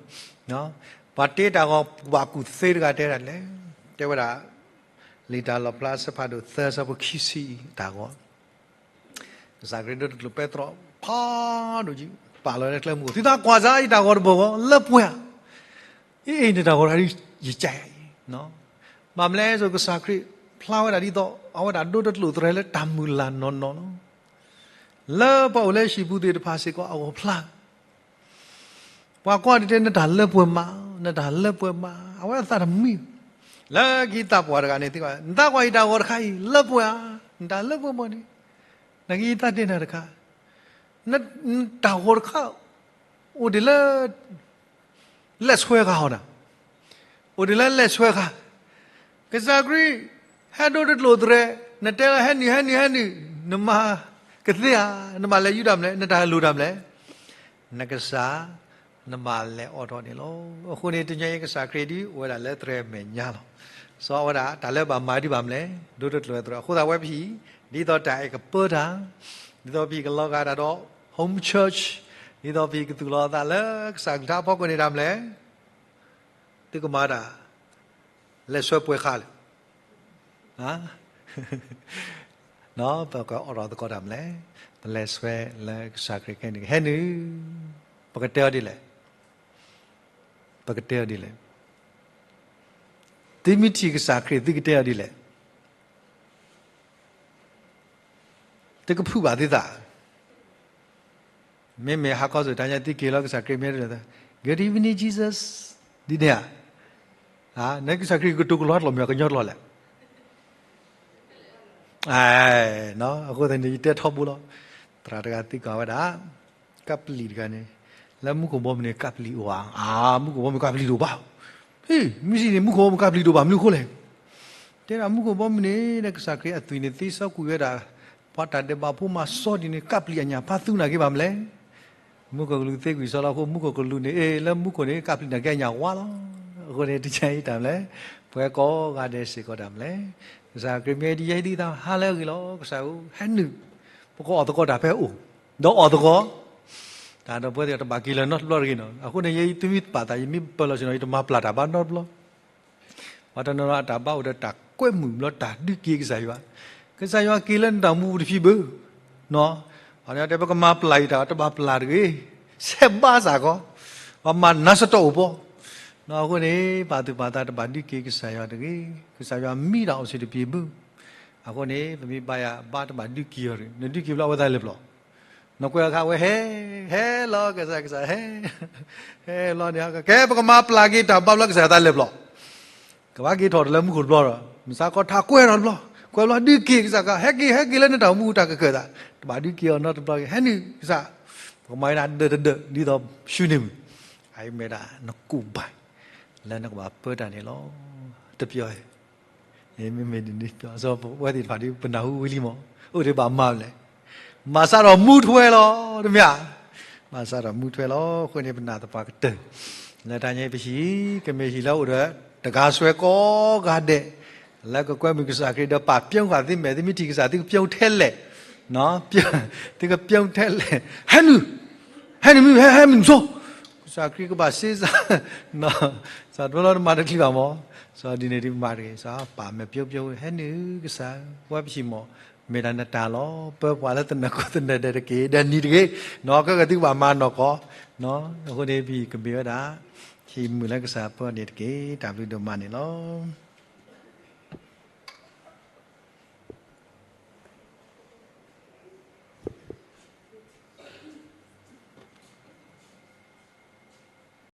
ပှၤတ့တၢ်ဂီၤ ပှၤကူၣ်သ့တဂၤတဲဒၣ်လဲၣ်, တဲဝဲဒၣ် လံာ်တၢ်လီၣ်ဖျါအဆၢဖးဒိၣ်သၢ အဆၢဖိခံဆံအံၤတၢ်ဂီၤ ကစၢ်ခရံာ်ဒိတကျိာ်ပဲတြီ ဖးဒိၣ်ကံ ပာ်လီၤလၢကျဲမုၢ်ခိၣ် သုသးကွၢ်စၢ်အံၤတၢ်ဂီၤတဘီဂီၤ လၢပှဲၤဧါ. အ့ အ့ န့ၣ်တၢ်ဂီၤတခါဒ်ယကးအံၤ, ဘၣ်မနုၤလဲၣ် ကစၢ်ခရံာ်ဖျါဝဲဒၣ်ဒ်သိး အဝဲဒၣ်ဒိတကျိာ်သရဲလၢတၢ်မုၢ်လၢ်နီၢ်နီၢ်လီၤ. လၢပှၤအိၣ်လၢဟံၣ်ပူၤသ့ၣ်တဖၣ်စ့ၢ်ကီးအဂီၢ်ဖျါ ပှၤကွၢ်ဒ်တဲ နတၢ်လၢပှဲၤမး, နတၢ်လၢပှဲၤမး, အဝဲအသးတမံ, လၢခံသးပှၢ်တဂၤန့ၣ်သံကွၢ်, နသးကွၢ်ယတၢ်ဂီၤတခါအံၤ လၢပှဲၤဧါ, နတၢ်လၢပှဲၤမးန့ၣ်, နကသးတဲနၤတခါ, နတၢ်ဂီၤတခါ အိၣ်ဒ်လၢ လဲၤဆွဲဃာ်အီၤနၤ, အိၣ်ဒ်လၢလဲၤဆွဲဃာ်, ကစၢ်ခရံာ် ဟဲဒိတကျိၤသရဲ, နတဲလၢဟဲနုာ် ဟဲနုာ် ဟဲနုာ်, နမၤကသ့ဧါ, နဘၣ်လဲၤယူဒၣ်မလဲၣ်, နတၢ်လိၣ်တၢ်မလဲၣ်, နကစၢ် နဘၣ်လဲၤအိးထီၣ်န့ၣ်လီၤ. အဃိန့ၣ် တနံၤအံၤကစၢ်ခရံာ်ဒုးအိၣ်ဝဲဒၣ်လၢသရဲမဲာ်ညါလီၤ. စီၤအဝဲဒၣ်တၢ်လၢဘၣ်မၤဒုးဘၣ်မလဲၣ်, ဒိတကျိၤသရဲ, အဃိသတးဝဲပဟံၣ် ဒ်သိးတၢ်အဲၣ်ကပၢတၢ်, ဒ်သိးပဟံၣ်ကလီၤဂာ်တၢ်ဒီး home church, ဒ်သိးပဟံၣ်ကသူၣ်လီၤအသးလၢကစၢ်ကလုၢ်ကထါအဖီခိၣ်န့ၣ်ဒၣ်မလဲၣ်, သုကမၤတၢ် လဲၤဆွဲပှဲၤဃာ်လဲၣ်. ပကအိးထီၣ်သကိးတၢ်မလဲၣ်, ပလဲၤဆွဲလၢကစၢ်ခရံာ်ခဲအံၤန့ၣ် ဟဲနုာ်, ပကတဲအီၤဒ်လဲၣ်, ပကတဲအီၤဒ်လဲၣ်, သုမ့ၢ်ထံၣ်ကစၢ်ခရံာ် သုကတဲအီၤဒ်လဲၣ်. သုကဖုးဘၣ်သုသး, မ့မ့ၢ်ဟါခီစ့ၢ်တနံၤညါ သုက့ၤလီၤကစၢ်ခရံာ်မ့ၢ်တလဲၤ, Good evening, Jesus, ဒ်န့ၣ်ဧါ, နကစၢ်ခရံာ်ကတိၤကလီတၢ်လီၤမ့ၢ်ကညီတလီၤလဲၣ်. အဃိသတးန့ၣ် ယတဲထီဘိလီၤ. သရၣ်တဂၤသံကွၢ်ဝဲဒၣ်, ကးပလံၣ်တဂၤန့ၣ်, လၢမူခိၣ်ဘီမုၢ်န့ၣ် ကးပလံၣ်အိၣ်ဧါ. အါ, မူခိၣ်ဘီမုၢ်ကးပလံၣ်တအိၣ်ဘၣ်. ဟ့ၣ်, မ့ၢ်စံးန့ၣ် မူခိၣ်ဘီမုၢ်ကးပလံၣ်တအိၣ်ဘၣ် မနုၤအဃိလဲၣ်. တဲဒၣ်မူခိၣ်ဘီမုၢ်န့ၣ် ကစၢ်ခရံာ်အသွံၣ်န့ၣ် သ့စီကွံာ်ဝဲဒၣ် ပှၤတၢ်ဒဲးဘးဖိမၤစီဒ်န့ၣ် ကးပလံၣ်အညၣ်ဖးသူနာ်က့ဘၣ်မလဲၣ်. မူခိၣ်ကလူးသ့ကွံာ်စီလီၤအဃိ မူခိၣ်ကလူးန့ၣ် အ့ၣ် လၢမူခိၣ်န့ၣ် ကးပလံၣ်နာ်က့အညၣ်ဝါလီၤ. အဃိန့ၣ် တနံၤအံၤတၢ်မလဲၣ်, ပဝဲကိးဂၤဒဲးစ့ၢ်ကီးတၢ်မလဲၣ်. ကစၢ်ခရံာ်မ့ၢ်ဒ်ယဲဒ်သးဟါလၢအဂ့ၤလီၤ. ကစၢ်ဧၢ ဟဲနုာ်, ပကအီၣ်သကိးတၢ်ဖဲအအိၣ်, ဒီးအီၣ်သကိး တၢ်ဒီးပဝဲသ့ၣ်တဘၣ်က့ၤလၢၤနီတဘျီတဂ့ၤနီၤ. အဃိန့ၣ် ယဲယသုမ့ၢ်ပာ်သး ယမ့ၢ်ပၢလီၤဆ့ၣ်နီၤ ယတမၤပျၢ်တၢ်ဘၣ်နီတဘျီ. ပှၤတနီၤနီၤအတၢ်ဘၣ်အိၣ်ဒီးတၢ်ကွဲမုာ်ဘျီ တၢ်ဒုးက့ၤကစၢ်ယွၤ, ကစၢ်ယွၤက့ၤလၢနတၢ်မူပူၤတဖံးဘၣ်, ပှၤတဲပကမၤပျၢ်ယတၢ် တဘၣ်ပျၢ်တဂ့ၤ, ဆဲးဘါစ့ၢ်ကီး, ပှၤမၤနါစတီၣ်အိၣ်ပီၤ. အဃိန့ၣ် ပာ်သူၣ်ပာ်သးတဘၣ်ဒုးက့ၤကစၢ်ယွၤတဂ့ၤ, ကစၢ်ယွၤမံတၢ်အိၣ်ဆံးတပျ့ၤဘၣ်. အဃိန့ၣ် ပမ့ၢ်ဘါယွၤဘါတဘၣ်ဒုးက့ၤအီၤတဂ့ၤ, နဒုးက့ၤဘျီအဝဲသးလဲၤဘျီ နကွဲးအခါဝဲဟဲ, ဟဲလီၤကစၢ်ကစၢ်ဟဲ, ဟဲလီၤန့ၣ် ကဲပကမၤပျၢ်က့ၤတၢ်ဘၣ်ဘျီကစၢ်ယွၤသးလဲၤဘျီ, ကဘၣ်က့ၤထီၣ်တလၢမူခိၣ်တဘျီဒီး မုၢ်ဆါခီထးကွဲထီၣ်တဘျီ, ကွဲးဘျီဒုးက့ၤကစၢ်ခါ, ဟဲက့ၤ ဟဲက့ၤလၢနတၢ်မူတၢ်ကကၢၢ်သး, တဘၣ်ဒုးက့ၤအီၤနီတဘျီ, ဟဲနုာ်ကစၢ်, ပကမၤဝဲဒၣ်ဒၢးတဒၢး ဒ်သိးရှုန့ၢ်မုၢ်, အအံၤမ့ၢ်ဒၣ်နကူၣ်ဘၣ် လၢနကဘၣ်ပၢတၢ်န့ၣ်လီၤ. တပျီ မ့မ့ၢ်ဒ်န့ၣ် ပဝဲသ့ၣ်တဖၣ်ဒ်ပနၢ်ဟူဝံၤလံမး, အိၣ်ဒံးဘၣ်မၤလဲၣ်, မၤစးထီၣ်မူထွဲလီၤ, တမ့ၢ်ဧါ, မၤစးထီၣ်မူထွဲလီၤ. အဃိန့ၣ်ပနၢ်သပှၢ်ကတၢၢ်, လၢတၢ်ညါပဟံၣ် ကမ့ၢ်ဟံၣ်လၢအိၣ်ဒီး တဂၤစွဲကိးဂၤဒဲး, လၢကကွဲမုာ်ကစၢ်ခရံာ်ဒီးပာ်ပျိဃာ်သုမဲာ်, သုမ့ၢ်ထံၣ်ကစၢ် သုကပျိထဲလဲၣ်, သုကပျိထဲလဲၣ်, ဟဲနုာ်, ဟဲနုာ်မ့ၢ်ဟဲ ဟဲမုၢ်ဆိ, ကစၢ်ခရံာ်ကဘၣ်စ့စ့ၢ်, စီၤတဘျီလီၤတမၤတချံဘၣ်မး, စီၤဒ်န့ၣ်ဒ်မၤတဂ့ၤ, စီၤပာ်မဲာ်ပျိပျိ, ဟဲနုာ်ကစၢ်, ပဝဲပဟံၣ်မး, မ့ၢ်ဒၣ်နတၢ်လီၤ, ပၢပှၤလၢသနၢၣ်ခိၣ်သနၢၣ်ဒဲးတက့ၢ်, ဒီးနံၤတဂ့ၤ, နီၢ်ကဲကဲသုကဘၣ်မၤနီၢ်ကီၢ်, အဃိန့ၣ် ပဟံၣ်ကမ့ၢ်ဝဲဒၣ် ဟံၣ်မုာ်လၢကစၢ်ပၢန့ၣ်တက့ၢ်, တၢ်ဘျုးဒိၣ်မးန့ၣ်လီၤ.